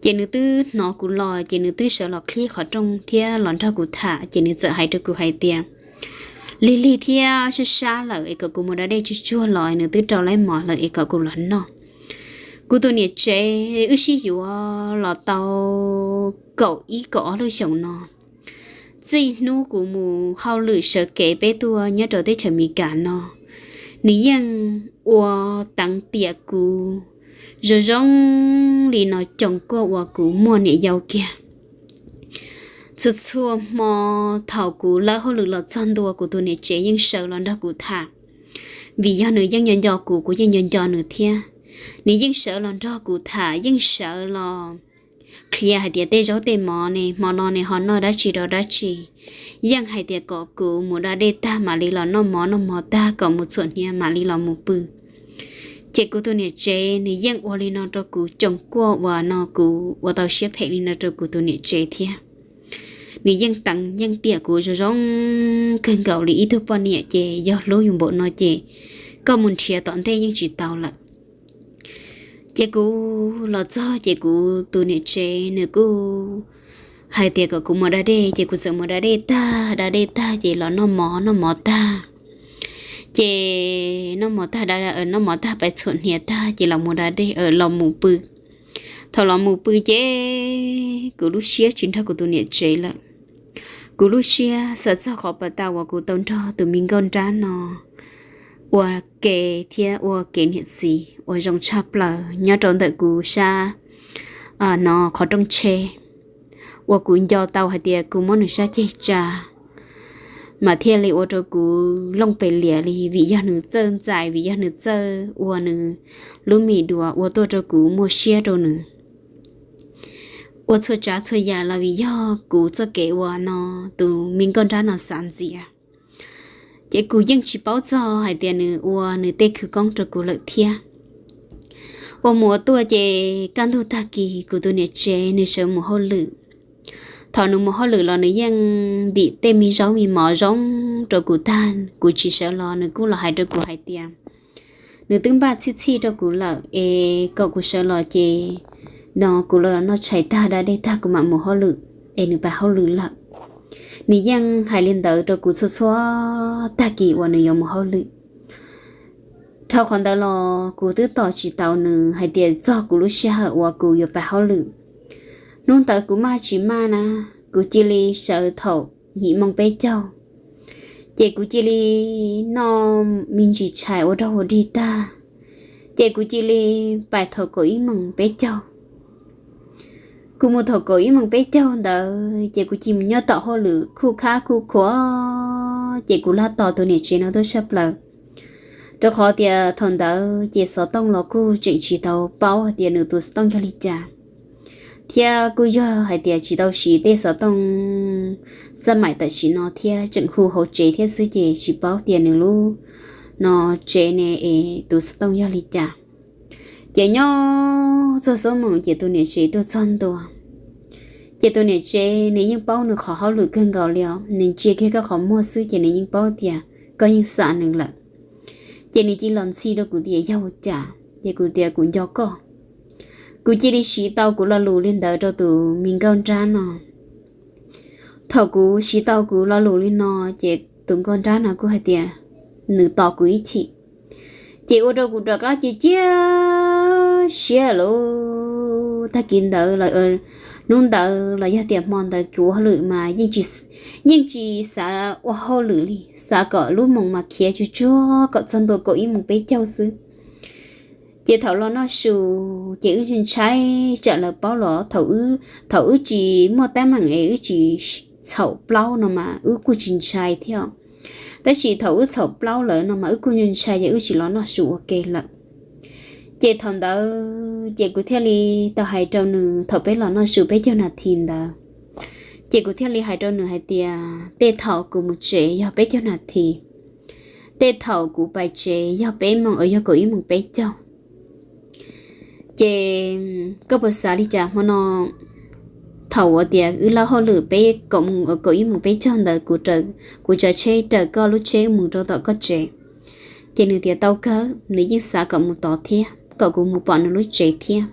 Ces nws twb hnov kuv los, ces nws twb sawv los qhib qhov rooj thiab los nrog kuv tham, ces nws txawm hais rau kuv hais tias, lig lig thiab sab sab lawm es kom kuv mus da dej tsuag tsuag los, nws twb rau laib mov lawm es kom kuv los noj. Kuv tus niam tsev wb sib yuav los tau kaum ib kaum ob lub xyoos no. Txij hnub kuv mus hauj lwm sawv kev peb tuaj nyob rau teb chaws Amelikas no, nws yeej ua teev tiam kuv zoo zoo li no, coos kuaj uas kuv muaj niam yau kiag. Txhua txhua hmo thaum kuv lawb hauj lwm los txog ntua, kuv tus niam tsev yeej sawv los nrog kuv tham, vim yog nws yeej nco nco kuv, kuv yeej nco nco nws thiab. Nws yeej sawv los nrog kuv tham, yeej sawv los qhia hais tias tej zaub tej mov ne, hmo no ne ho noj dab tsi rau dab tsi. Yeej hais tias kom kuv mus da dej tag mam li los noj mov, noj mov tag kom mus txhuam hniav mam li los mus pw. Ces kuv tus niam tsev nws yeej ua li no rau kuv, coos kuaj uas no kuv ua tau siab phem li no rau kuv tus niam tsev thiab. Nws yeej teev yeej tiam kuv zoo zoo kawg nkaus li ib tug poj niam, ces yog hlub yus npaum no ces koj mus nrhiav tom ntej yeej tsis tau lawm. Ces kuv los txog ces kuv tus niam tsev nws kuj hais tias kom kuv mus da dej, ces kuv txawm mus da dej tag, da dej tag ces los noj mov, noj mov tag, ces noj mov tag, noj mov tag pais txhuam hniav tag ces los mus da dej, los mus pw. Thaum los mus pw ces kuv lub siab tsis nrog kuv tus niam tsev lawm. Kuv lub siab xav txog qhov pas tas uas kuv tau nrog tus me nkauj nrab no ua ke thiab ua kev niam txiv uas zoo tshaj plaws nyob rau ntawm kuv sab no qhov rooj tsheb, uas kuv nco tau hais tias kuv muab nws sab ceg tsa, mas thiaj li ua rau kuv looj pes lias li, vim yog nws txawj ntxais, vim yog nws txawj ua nws lub mis dua ua tuaj rau kuv muaj siab rau nws. Ua txhua tsav txhua yam los vim yog kuv txoj kev uas no tus me nkauj nrab no xav ntxias, ces kuv yeej tsis paub txog hais tias nws ua nws tej khawv koob rau kuv lawm thiab. Ua mus ua tuaj ces kaj ntug tag kis kuv tus niam tsev nws sawv mus hauj lwm. Thaum nws mus hauj lwm los nws yeej ntim tej me zaub me mov zoo rau kuv tag, kuv tsis sawv los nws kuj los hais rau kuv hais tias nws twb npaj txhij txhij rau kuv lawm es kom kuv sawv los ces no kuv los noj tshais tag da dej tag kuv mam mus hauj lwm, es nws pais hauj lwm lawm. Nws yeej hais li ntawd rau kuv txhua txhua tag kis uas nws yuav mus hauj lwm. Dhau qhov ntawd los kuv twb tos tsis tau nws hais tias txog kuv lub sij hawm uas kuv yuav pais hauj lwm. Hnub ntawd kuv maj tsis maj na, kuv cia li sawv thaum yim moo peb caug, ces kuv cia li noj me ntsis tshais ua dog ua dig tag, ces kuv cia li pais thaum kaum ib moos peb caug. Kuv mus thaum kaum ib moos peb caug ntawd ces kuv cia li mus nyob tom hauj lwm khuj khab khuj khuav, ces kuv laj tos tus niam tsev no tuaj tshaj plaws, rau qhov tias thaum ntawd ces xov tooj los kuj tseem tsis tau paub hais tias nws tus xov tooj yog li cas, thiab kuj yog hais tias tsis tau siv tej xov tooj xab maim tam sim no thiab, tseem hu hauv tsev thiab xwb ces tsis paub tias nws lub no tsev ne es tus xov tooj yog li cas. Ces nyob txog xuab moos ces tus niam tsev tuaj txog ntua. Ces tus niam tsev nws yeej paub nws qhov hauj lwm kawg nkaus li os, nws ntsia kiag koj qhov muag xwb ces nws yeej paub tias koj yeej xam nws lawm. Ces nws cia li los ntxhi rau kuv tias yog ua cas, ces kuv tias kuv nco koj. Kuv cia li siv tau kuv lo lus li ntawd rau tus me nkauj nrab no. Thaum kuv siv tau kuv lo lus li no, ces tus nkauj nrab no kuj hais tias nws tos kuv ib chim. Ces ua rau kuv rov qab cia cia siab lawm. Tag kis ntawd los, hnub ntawd los yog tias hmo ntawd kuv ua hauj lwm mas yeej tsis xav ua hauj lwm li, xav kom lub moos mas khiav tsuag tsuag kom txog ntua kaum ib moos peb caug xwb. Ces thaum los noj su, ces wb ntshai tsam lawv paub los thaum wb tsis muaj teeb meem es wb tsis txhaum plaub no mas wb kuj tsis ntshai thiab. Tab sis thaum wb txhaum plaub lawm no mas wb kuj ntshai ces wb tsis los noj su ua ke lawm. Ces thaum ntawd ces kuv thiaj li tau hais rau nws, thaum peb los noj su peb caug nas this ntawd, ces kuv thiaj li hais rau nws hais tias tej thaum kuv mus tsev yog peb caug nas this, tej thaum kuv pais tsev yog peb moos, yog kaum ib moos peb caug. Ces koj puas xav li cas hmo no, thaum uas tias wb lawb hauj lwm peb kaum moos, kaum ib moos peb caug ntawd kuv, kuv tsav tsheb raws koj lub tsheb mus rau tom koj tsev. Ces nws tias tau kawg, nws yeej xav kom mus tod thiab kom kuv mus pom nws lub tsev thiab.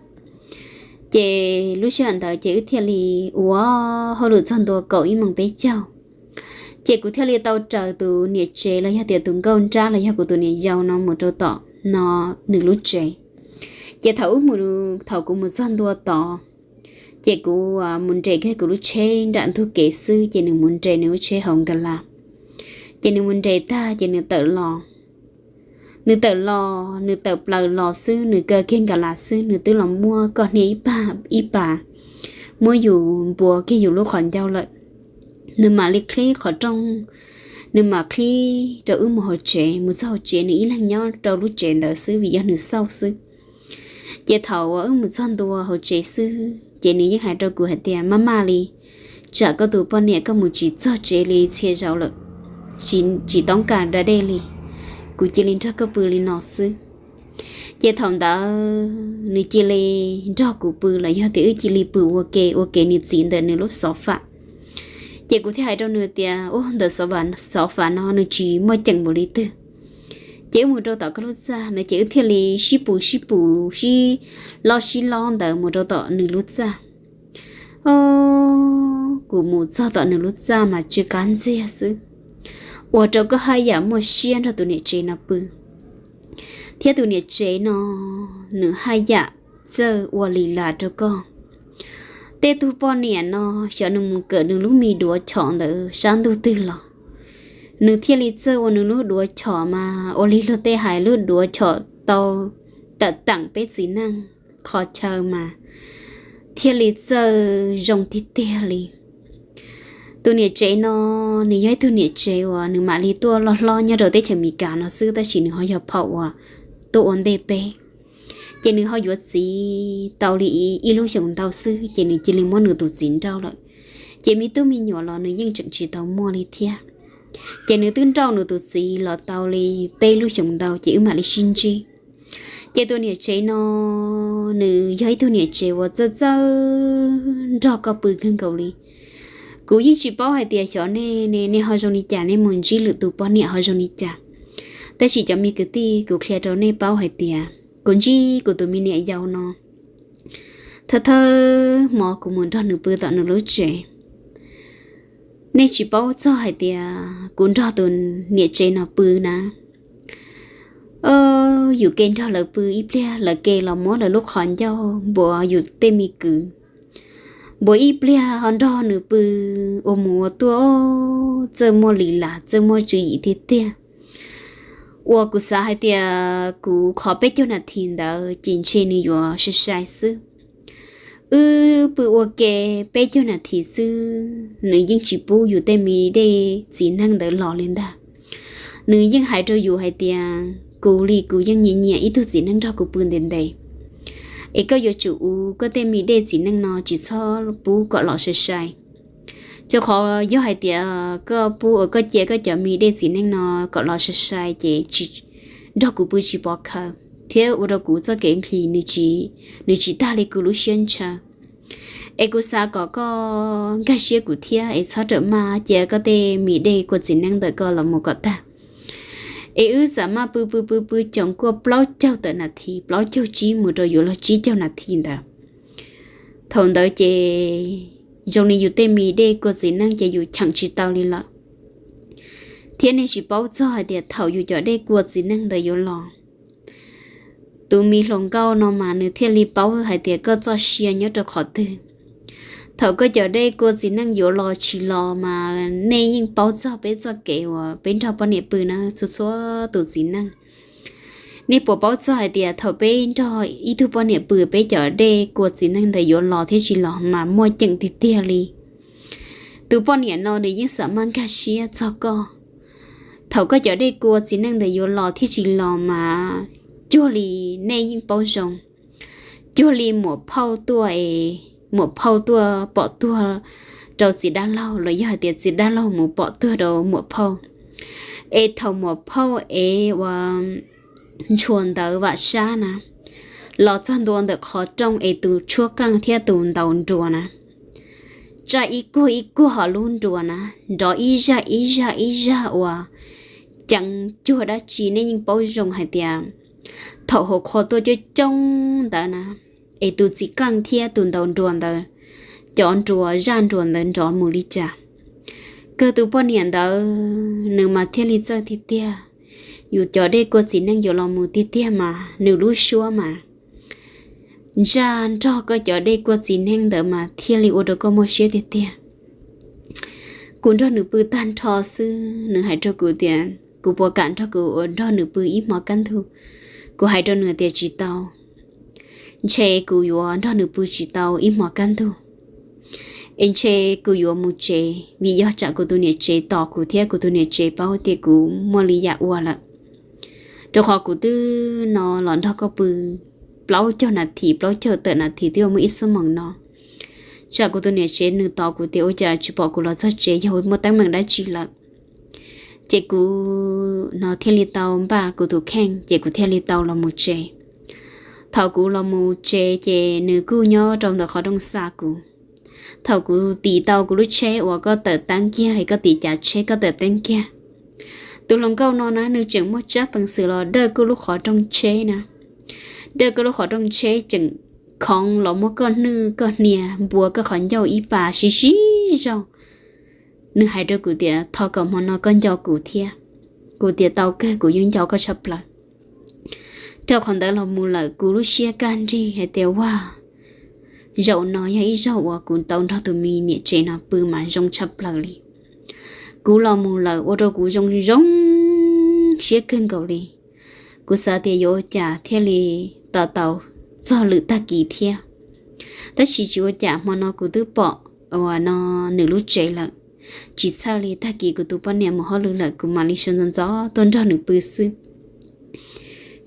Ces lub sij hawm ntawd ces wb thiaj li ua hauj lwm txog ntua kaum ib moos peb caug. Ces kuv thiaj li tau raws tus niam tsev los yog tias tus nkauj nrab los yog kuv tus niam yau no mus rau tom no nws lub tsev. Ces thaum wb mus, thaum kuv mus txog ntua tod, ces kuv mus nres kiag kuv lub tsheb nram ntug kev xwb, ces nws mus nres nws lub tsheb hauv nkas las. Ces nws mus nres tag ces nws tawm los. Nws tawm los, nws tawm plaws los xwb, nws kaw kiag nkas las xwb, nws twb los muab koj hnia ib pas, ib pas, muab yus npuas kiag yus lub qhov ncauj lawm. Nws mam li qhib qhov rooj, nws mam qhib rau wb mus hauv tsev. Mus txog hauv tsev nws ib leeg nyob rau lub tsev ntawd xwb vim yog nws xauj xwb. Ces thaum uas wb mus txog ntua hauv tsev xwb ces nws yeej hais rau kuv hais tias, maj maj li, tsam koj tus poj niam koj mus tsis txog tsev li txhia zaus lawm, tsis toob kas da dej li, kuv cia li nrog koj pw li no xwb. Ces thaum ntawd nws cia li nrog kuv pw los yog tias wb cia li pw ua ke ua ke nws txiv ntawm nws lub xov fam. Ces kuv thiaj hais rau nws tias, ub, ntawm xov fam no nws tsis muaj ceem npaum li twg. Ces wb mus rau tom koj lub txaj no ces wb thiaj li sib pus sib pus sib lob sib lob ntawd mus rau tom nws lub txaj. O, kuv mus txog tom nws lub txaj mas tsw qab ntxiag xwb, ua rau koj haj yam muaj siab nrog tus niam tsev no pw. Thiab tus niam tsev no nws haj yam txawj ua li las rau koj. Tej tug poj niam no xyov nws mus kawm nws lub me duav chom ntawd sab ntuj twg los, nws thiaj li txawj ua nws lub duav chom mas ua li luag tej hais lub duav chom tau tawm teem peb txiv neej qhov chaw mas thiaj li txawj zoo tiag tiag li. Tus niam tsev no nws yog ib tug niam tsev uas nws mam li tuaj loj hlob nyob rau teb chaws Amelikas no xwb tab sis nws ho yog phauj uas tuaj ua ntej peb. Ces nws ho yuav txiv tau li ib lub xyoos ntau xwb ces nws cia li muab nws tus txiv nrauj lawm. Ces me tub me nyuam los nws yeej tseem tsis tau muaj li thiab. Ces nws twb nrauj nws tus txiv los tau li peb lub xyoos ntau ces wb mam li sib ntsib. Ces tus niam tsev no nws yog ib tug niam tsev uas txawj txawj nrog koj pw kawg nkaus li. Kuv yeej tsis paub hais tias xyov nej, nej ho zoo li cas, nej mus ntsib lwm tus poj niam ho zoo li cas. Tab sis cov me kwv tij, kuv qhia rau nej paub hais tias kuv ntsib kuv tus me niam yau no, thawj thawj hmo kuv mus nrog nws pw tom nws lub tsev. Nej tsis paub txog hais tias kuv nrog tus niam tsev no pw na, yus ke nrog lawv pw ib pliag lawv ke los muab lawv lub qhov ncauj npuav yus tej me kwv, npuav ib pliag ho nrog nws pw ua mus ua tuaj, txawj muaj li las txawj muaj tswv yim tiag tiag. Uas kuv xav hais tias kuv qhov peb caug nas this ntawd ces ntshe nws yuav sai sai xwb. Wb pw ua ke peb caug nas this xwb nws yeej tsis pub yus tej me dej txiv neej ntawd los li ntag. Nws yeej hais rau yus hais tias kuv li kuv yeej nyiam nyiam ib tug txiv neej nrog kuv pw ntev ntev, es koj yuav tsum ua koj tej me dej txiv neej no tsis txhob pub kom los sai sai. Rau qhov yog hais tias koj pub uas koj cia koj cov me dej txiv neej no kom los sai sai ces nrog kuv pw tsis pov khaws thiab ua rau kuv txoj kev nqhis nws tsis tag li kuv lub siab ntshaw. Es kuv xav kom koj nkag siab kuv thiab es txhob rawm maj cia koj tej me dej kua txiv neej ntawm koj los mus kom tag. Es wb xam maj pw pw pw pw coom kuaj plaub caug tawm nas this, plaub caug tsib mus rau yuav luag tsib caug nas this ntawd. Thaum ntawd ces zoo li yus tej me dej kua txiv neej ces yus cheem tsis tau li lawm. Thiab nej tsis paub txog hais tias thaum yus cov dej kua txiv neej ntawd yuav los, tus me hluas nkauj no mas nws thiaj li paub hais tias koj txoj sia nyob rau qhov twg. Thaum koj cov dej kua txiv neej yuav los tsis los mas nej yeej paub txog peb txoj kev uas peb nrog poj niam pw na, txhua txhua tus txiv neej. Nej puas paub txog hais tias thaum peb nrog ib tug poj niam pw peb cov dej kua txiv neej ntawd yuav los thiab tsis los mas muaj ceem tiag tiag li. Tus poj niam no nws yeej xam maj nkag siab txog koj. Thaum koj cov dej kua txiv neej ntawd yuav los thiab tsis los mas cuag li nej yeej paub zoo, cuag li muam phauj tuaj es muam phauj tuaj pom tuag rau txiv dab laug los yog hais tias txiv dab laug mus pom tuag rau muam phauj. Es thaum muam phauj es uas ntshua ntawv vam sab na, los txog ntua ntawm qhov rooj es tus tshuab qeej thiab tus ntaus nruas na, tsa ib kuag ib kuag hauv lub nruas na, nrov ib zaj ib zaj ib zaj uas ceev cuag dab tsi. Nej yeej paub zoo hais tias thaum hauv qhua tuaj coob coob ntawd na, es tus txiv qeej thiab tus ntaus nruas ntawd, cov nruas zaj nruas ntawd nrov mus li cas, kawg tus poj niam ntawd nws mas thiaj li txawj tiag tiag. Yus cov dej kua txiv neej yuav los mus tiag tiag mas nws lub suab mas ntsaj nrog koj cov dej kua txiv neej ntawd mas thiaj li ua rau koj muaj siab tiag tiag. Kuv nrog nws pw tag nrho xwb, nws hais rau kuv tias kuv puas kam nrog kuv ua nrog nws pw ib hmo kaj ntug. Kuv hais rau nws tias tsis tau, ntshe kuv yuav nrog nws pw tsis tau ib hmo kaj ntug, es ntshe kuv yuav mus tsev, vim yog tsam kuv tus niam tsev tos kuv thiab kuv tus niam tsev paub tias kuv muaj li yam ua lawm. Rau qhov kuv twb no los nrog koj pw plaub caug nas this, plaub caug tawm nas this twb yuav muaj ib xuab moos no. Tsam kuv tus niam tsev nws tos kuv tias ua cas tsis pom kuv los txog tsev, yog muaj teeb meem dab tsi lawm. Ces kuv no thiaj li tau npaj kuv tus kheej, ces kuv thiaj li tau los mus tsev. Thaum kuv los mus tsev ces nws kuj nyob rau ntawm qhov rooj xa kuv. Thaum kuv tiv tau kuv lub tsheb uas koj tawm teeb kiag, koj tiv cav tsheb koj tawm teeb kiag, tus hluas nkauj no na nws tseem muaj tsab peev xwm los dawj koj lub qhov rooj tsheb na, dawj koj lub qhov rooj tsheb tseem khoov los muab koj hnwj koj hnia, npua koj qhov ncauj ib pas sib sib zog. Nws hais rau kuv tias thov kom hmo no koj nco kuv thiab. Kuv tias tau kawg, kuv yeej nco koj tshaj plaws. Rau qhov ntawd los mus lawm kuv lub siab kaj nrig hais tias ua zaum no yog ib zaug uas kuv tau nrog tus me niam tsev no pw mas zoo tshaj plaws li. Kuv los mus lawm ua rau kuv zoo zoo siab kawg nkaus li. Kuv xav tias yuav ua cas thiaj li tos tau txog lwm tag kis thiab. Tab sis tsis ua cas, hmo no kuv twb pom uas no nws lub tsev lawm. Tsis txhawj li, tag kis kuv tus poj niam mus hauj lwm lawm kuv mam li sawv ntxov ntxov tuaj nrog nws pw xwb.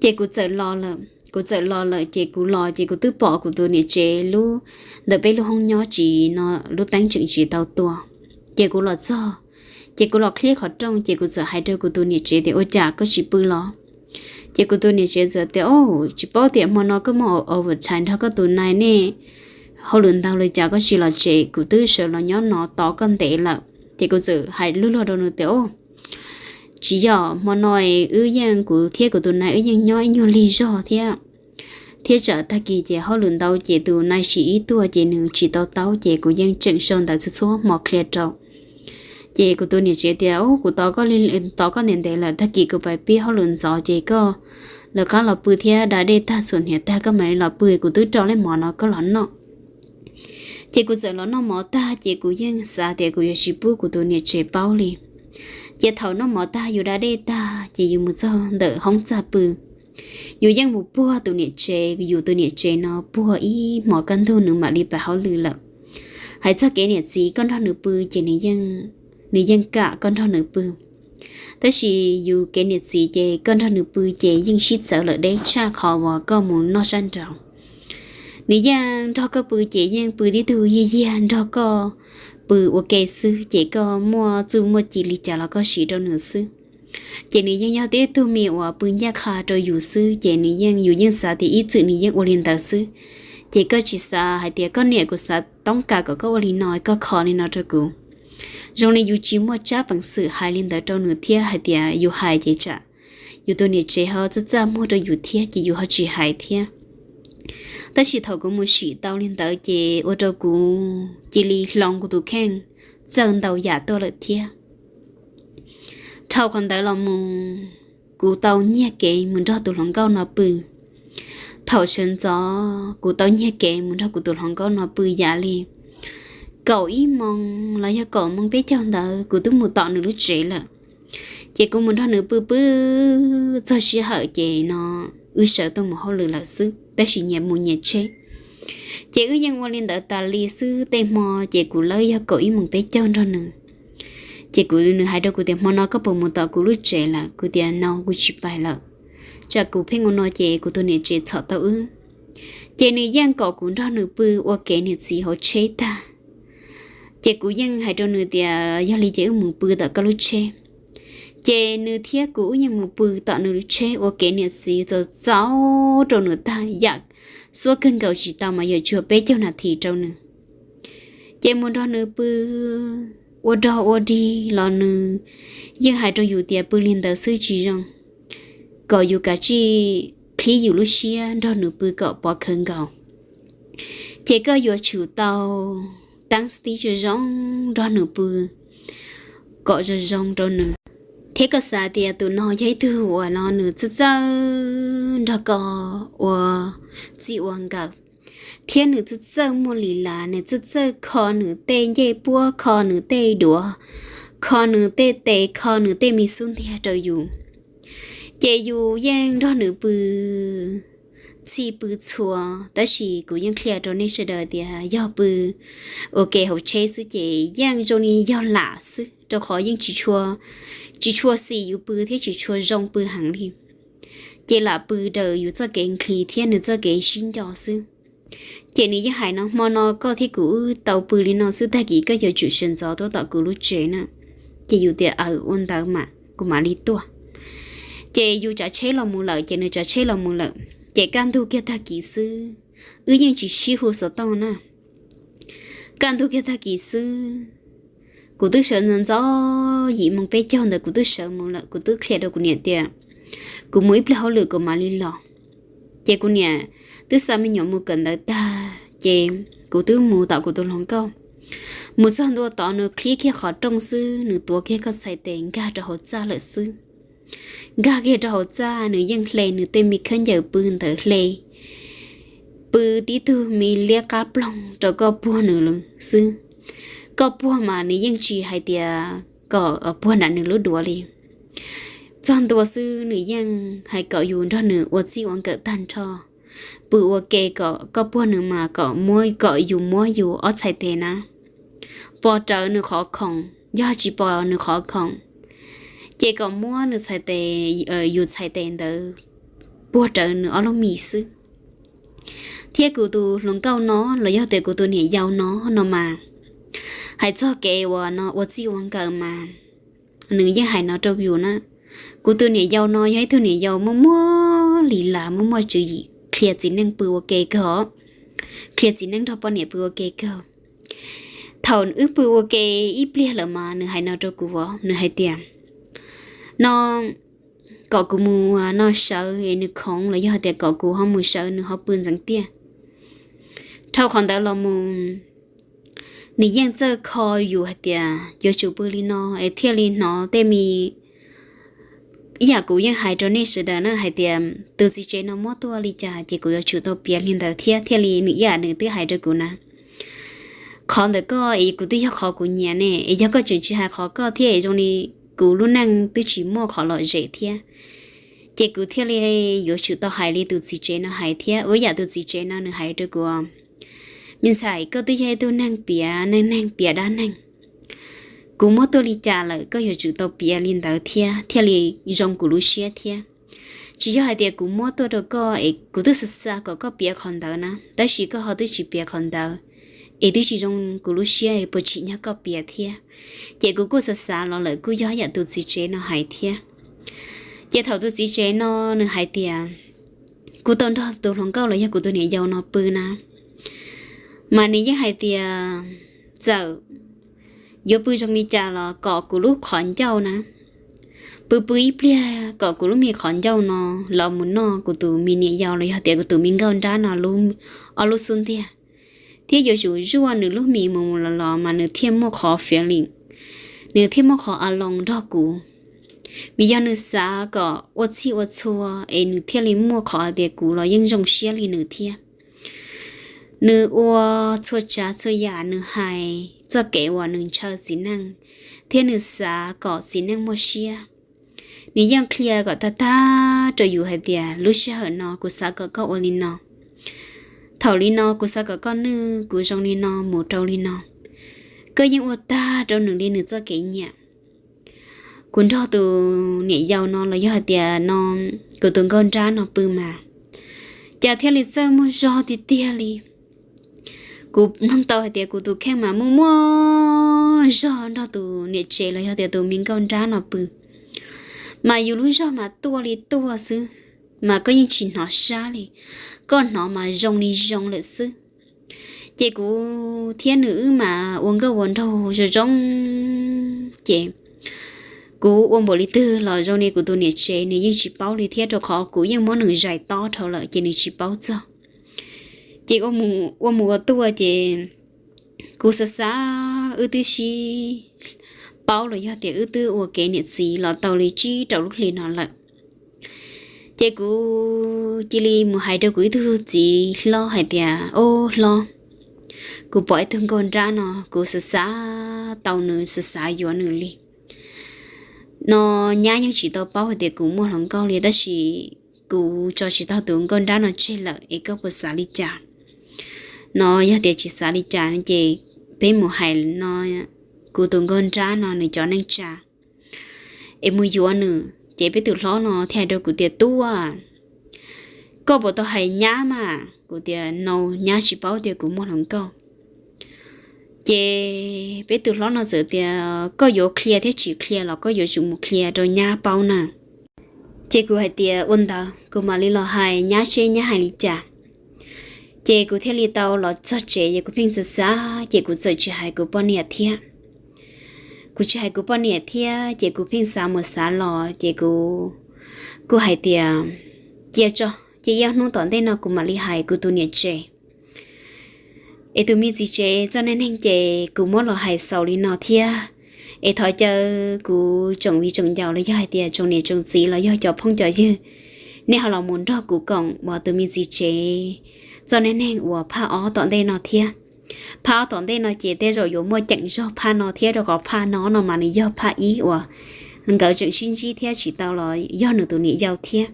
Ces kuv txawm los lawm, kuv txawm los lawm ces kuv los ces kuv twb pom kuv tus niam tsev lub, ntawm peb lub hoob nyob tsis no, lub teeb tseem tsis tau tua. Ces kuv los txog, ces kuv los qhib qhov rooj ces kuv txawm hais rau kuv tus niam tsev tias ua cas koj tsis pw los? Ces kuv tus niam tsev txawm tias o, tsis paub tias hmo no koj muaj overtime nrog koj tus nai ne, hauj lwm ntau li cas koj tsis los tsev. Kuv twb sawv los nyob no tos koj ntev lawm. Ces kuv txawm hais luag luag rau nws tias o, tsis yog, hmo no wb yeej, kuv thiab kuv tus nai wb yeej nyob ib nyuag lig zog thiab. Thiab tsam tag kis ces hauj lwm ntau ces tus nai sim ib tuaj ces nws tsis tau taub ces kuv yeej tseem sau ntawv txhua txhua hmo qhia rau. Ces kuv tus niam tsev tias o, kuv tos koj, tos koj ntev ntev lawm, tag kis kuv pais pib hauj lwm ntxov ces koj lawv qab los pw thiab da dej tag txhuam hniav tag koj mam li los pw, kuv twb rau lej mov no koj los noj. Ces kuv txawm los noj mov tag ces kuv yeej xav tias kuv yuav tsis pub kuv tus niam tsev paub li. Ces thaum noj mov tag yus da dej tag ces yus mus txog ntawm hoob txaj pw, yus yeej mus puag tus niam tsev, yus tus niam tsev no puag ib hmos kaj ntug nws mam li pais hauj lwm lawm. Hais txog kev niam txiv, koj nrog nws pw ces nws yeej kam koj nrog nws pw. Tab sis yus kev niam txiv ces koj nrog nws pw ces yeej sib txawv lawm deb tshaj qhov uas koj mus noj sab nraud. Nws yeej nrog koj pw ces yeej pw tib tug yiag yiag nrog koj pw ua ke xwb, ces koj muaj txuj muaj ci li cas los koj siv rau nws xwb. Ces nws yeej yog tib tug me uas pw ncaj qha rau yus xwb, ces nws yeej, yus yeej xav tias ib txwm nws yeej ua li ntawd xwb. Ces koj tsis xav hais tias koj niam, kuv xav toob kas kom koj ua li no, koj kho li no rau kuv. Zoo li yus tsis muaj tsab peev xwm hais li ntawd rau nws thiab hais tias yus hais ces tsam yus tus niam tsev ho txaj txaj muag rau yus thiab ces yus ho tsis hais thiab. Tab sis thaum kuv mus sim tau li ntawd ces ua rau kuv cia li hloov kuv tus kheej txawj ntau yam tuaj lawm thiab. Dhau qhov ntawd los mus, kuv tau nyiag kev mus nrog tus hluas nkauj no pw. Thaum sawv ntxov kuv tau nyiag kev mus nrog kuv tus hluas nkauj no pw yam li kaum ib moos los yog kaum moos peb caug ntawd kuv twb mus tom nws lub tsev lawm. Ces kuv mus nrog nws pw pw txog sij hawm ces no wb sawv tuaj mus hauj lwm lawm xwb, tab sis nyias mus nyias tsheb. Ces wb yeej ua li ntawd tas li xwb, tej hmo ces kuv lawb yog kaum ib moos peb caug nrog nws. Ces kuv, nws hais rau kuv tias hmo no koj puas mus tom kuv lub tsev lawm? Kuv tias no, kuv tsis pais lawm, tsam kuv pheej ua no ces kuv tus niam tsev txhom tau wb. Ces nws yeej kom kuv nrog nws pw ua kev niam txiv hauv tsheb tag. Ces kuv yeej hais rau nws tias yog li ces wb mus pw tom koj lub tsheb. Ces nws thiab kuv wb yeej mus pw tom nws tsheb ua kev niam txiv txaus txaus rau nws tag yam, xuab kawg nkaus tsis tau mas yuav tsuag peb caug nas this rau nws. Ces mus nrog nws pw ua dog ua dig los nws yeej hais rau yus tias pw li ntawd xwb tsis zoo, kom yus kav tsij qhib yus lub siab nrog nws pw kom pov khawv nkaus. Ces koj yuav tsum tau teeb tib zoo zoo nrog nws pw kom zoo zoo rau nws. Thiab koj xav tias tus no yog ib tug uas no nws txawj txawj nrog koj ua txij ua nkawm, thiab nws txawj txawj muaj li las, nws txawj txawj kho nws tej ncej puab, kho nws tej duav, kho nws tej tes, kho nws tej me xub ntiag rau yus. Ces yus yeej nrog nws pw txhij pw txhua, tab sis kuv yeej qhia rau nej sawv daws tias yog pw ua ke hauv tsheb xwb ces yeej zoo li yog lam xwb, rau qhov yeej tsis tshua, tsis tshua xis yus pw thiab tsis tshua zoo pw heev li. Ces lam pw raws yus txoj kev nqhis thiab nws txoj kev sib nco xwb. Ces nws yeej hais no, hmo no koj thiab kuv wb tau pw li no xwb, tag kis koj yuav tsum sawv ntxov tuaj tom kuv lub tsev na. Ces yus tias aws ua ntawd mas kuv mam li tuaj. Ces yus tsav tsheb los mus lawm, ces nws tsav tsheb los mus lawm, ces kaj ntug kiag tag kis xwb, wb yeej tsis sib hu xov tooj na. Kaj ntug kiag tag kis xwb, kuv twb sawv ntxov ntxov, yim moos peb caug ntawd kuv twb sawv mus lawm, kuv twb qhia rau kuv niam tias kuv mus ib pliag hauj lwm kuv mam li los. Ces kuv niam twb xa me nyuam mus kawm ntawv tag ces kuv twb mus tom kuv tus hluas nkauj. Mus txog ntua tod nws qhib kiag qhov rooj xwb, nws tuav kiag koj txhais tes nkag rau hauv txaj lawm xwb. Nkag kiag rau hauv txaj nws yeej hle nws tej me khaub ncaws pw ntawd hle, pw tib tug me liab qab ploog rau koj puag nws xwb. Koj puag mas nws yeej tsis hais tias kom puag nram nws lub duav li. Txog ntua xwb nws yeej hais kom yus nrog nws ua txij ua nkawm tag nrho, pw ua ke kom koj puag nws mas kom muab, kom yus muab yus ob txhais tes na pos rawv nws qhov khoom, yog tsis pos nws qhov khoom ces kom muab nws txhais tes, yus txhais tes ntawd puag rawv nws ob lub mis xwb. Thiab kuv tus hluas nkauj no los yog tias kuv tus niam yau no no mas, hais txog kev uas no ua txij ua nkawm mas nws yeej hais no rau yus na. Kuv tus niam yau no yog ib tug niam yau muaj muaj li las, muaj muaj tswv yim, qhia txiv neej pw ua ke kawg, qhia txiv neej nrog poj niam pw ua ke kawg. Thaum wb pw ua ke ib pliag lawm mas nws hais no rau kuv, nws hais tias no kom kuv mus no sawv es nws khoov los yog hais tias kom kuv ho mus sawv nws ho pw ntxeev tiaj. Dhau qhov ntawd los mus, nws yeej txawj kho yus hais tias yuav tsum pw li no es thiaj li hnov tej me, ib yam kuv yeej hais rau nej sawv daws na hais tias tus txiv tsev no muab tuaj li cas ces kuv yuav tsum tau piav li ntawd thiab, thiaj li nws ib yam nws twb hais rau kuv na, qhov ntawm koj es kuv twb yog qhov kuv nyiam ne, es yog koj tseem tsis hais qhov koj thiab es zoo li kuv lub neej twb tsis muaj qhov lom zem thiab. Ces kuv thiaj li yuav tsum tau hais li tus txiv tsev no hais thiab. Ua yam tus txiv tsev no nws hais rau kuv, me ntxhais, koj twb yog ib tug neeg piav neej neeg piav dab neeg. Kuv muab tuaj li cas lawm koj yuav tsum tau piav li ntawd thiab thiaj li zoo kuv lub siab thiab. Tsis yog hais tias kuv muab tuaj rau koj es kuv twb xav xav kom koj piav qhov ntawd na, tab sis koj ho twb tsis piav qhov ntawd, es twb tsis zoo kuv lub siab es puas tsim nyog koj piav thiab. Ces kuv kuj xav xav los lawm kuj yog yam tus txiv tsev no hais thiab. Ces thaum tus txiv tsev no nws hais tias kuv tau nrog tus hluas nkauj los yog kuv tus niam yau no pw na, mas nws yeej hais tias txawm yuav pw zoo li cas los kom kuv lub qhov ncauj na, pw pw ib pliag kom kuv lub me qhov ncauj no los mus noj kuv tus me niam yau los yog tias kuv tus me nkauj nrab no ob lub xub ntiag, thiab yuav tsum zuaj nws lub mis mus mus los los mas nws thiaj muaj qhov feeling, nws thiaj muaj qhov a loos nrog kuv. Vim yog nws xav kom ua txhij ua txhua es nws thiaj li muaj qhov hais tias kuv los yeej zoo siab li nws thiab. Nws ua txhua tsav txhua yam, nws hais txoj kev uas nws ntshaw txiv neej, thiab nws xav kom txiv neej muaj siab. Nws yeej qhia kom tag tag rau yus hais tias lub sij hawm no kuv xav kom koj ua li no, thaum li no kuv xav kom koj nwj kuv zoo li no mus rau li no. Koj yeej ua tag rau nws li nws txoj kev nyiam. Kuv nrog tus niam yau no los yog hais tias no kuv tus nkauj nrab no pw mas, cas thiaj li txawj muaj zog tiag tiag li. Kuv mloog tau hais tias kuv tus kheej mas muaj muaj zog nrog tus niam tsev los yog tias tus me nkauj nrab no pw. Mas yus lub zog mas tuaj li tuaj xwb, mas koj yeej tsis hnov sab li, koj hnov mas zoo li zoo lawm xwb. Ces kuv thiab nws wb mas ua nkauj ua nraug zoo zoo, ces kuv ua npaum li twg los zoo li kuv tus niam tsev nws yeej tsis paub li thiab, rau qhov kuv yeej muab nws zais tob dhau lawm ces nws tsis paub txog. Ces ua mus ua tuaj ces kuv xav xav wb twb sib paub los yog tias wb twb ua kev niam txiv los tau li tsib rau lub hlis no lawm. Ces kuv cia li mus hais rau kuv ib tug txiv hlob hais tias, Ob hlob, kuv pom ib tug nkauj nrab no, kuv xav xav tau nws, xav xav yuav nws li. No nyab yeej tsis tau paub hais tias kuv muaj hluas nkauj li, tab sis kuv tso tsis tau tus nkauj nrab no tseg lawm es koj puas xav li cas? No yog tias tsis xav li cas no ces peb mus hais no kuv tus nkauj nrab no nws cov neej tsa es mus yuav nws. Ces peb tus hlob no thiaj hais rau kuv tias, Tub, koj puas tau hais nyab mas? Kuv tias, No, nyab tsis paub tias kuv muaj hluas nkauj. Ces peb tus hlob no txawm tias, Koj yuav qhia thiab tsis qhia los koj yuav tsum mus qhia rau nyab paub na. Ces kuv hais tias, Ua ntawd kuv mam li los hais nyab seb nyab hais li cas. Ces kuv thiaj li tau los txog tsev ces kuv pheej xav xav ces kuv txawm tsis hais kuv poj niam thiab. Kuv tsis hais kuv poj niam thiab ces kuv pheej xav mus xav los ces kuv kuj hais tias, Cia tso, cia ib ob hnub tom ntej no kuv mam li hais kuv tus niam tsev es tus me txiv tsev txoj neej neeg ces kuv muab los hais xaus li no thiab. Es thov caw kuv tsoom viv tsoom ncaus los yog hais tias tsoom niam tsoom txiv los yog cov phooj cov ywg, nej ho los mus nrog kuv koom uas tus me txiv tsev txoj neej neeg uas phaj ob tom ntej no thiab. Phaj ob tom ntej no ces tej zaum yuav muaj ceem zog phaj no thiab, rau qhov phaj no no mas nws yog phaj ib uas nkawd tseem sib ntsib thiab tsis tau los yog nws tus niam yau thiab.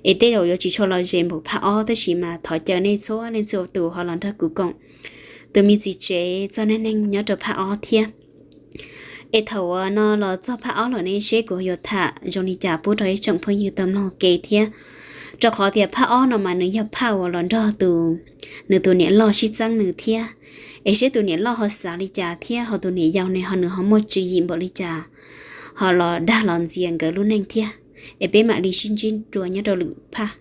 Es tej zaum yuav tsis tshua lom zem npaum phaj ob, tab sis mas thov caw nej txhua leej txhua tus ho los nrog kuv koom tus me txiv tsev txoj neej neeg nyob rau phaj ob thiab. Es thaum uas no los txog phaj ob lawm ne seb kuv yuav tham zoo li cas pub rau ib tsoom phooj ywg tau mloog ke thiab. Rau qhov tias phaj ob no mas nws yog phaj uas los nrog tus, nws tus niam loj sib txeeb nws thiab. Es seb tus niam loj ho xav li cas thiab ho tus niam yau ne ho nws ho muaj tswv yim npaum li cas ho los dag los ntxias nkawd lub neej thiab. Es peb mam li sib ntsib dua nyob rau lwm phaj.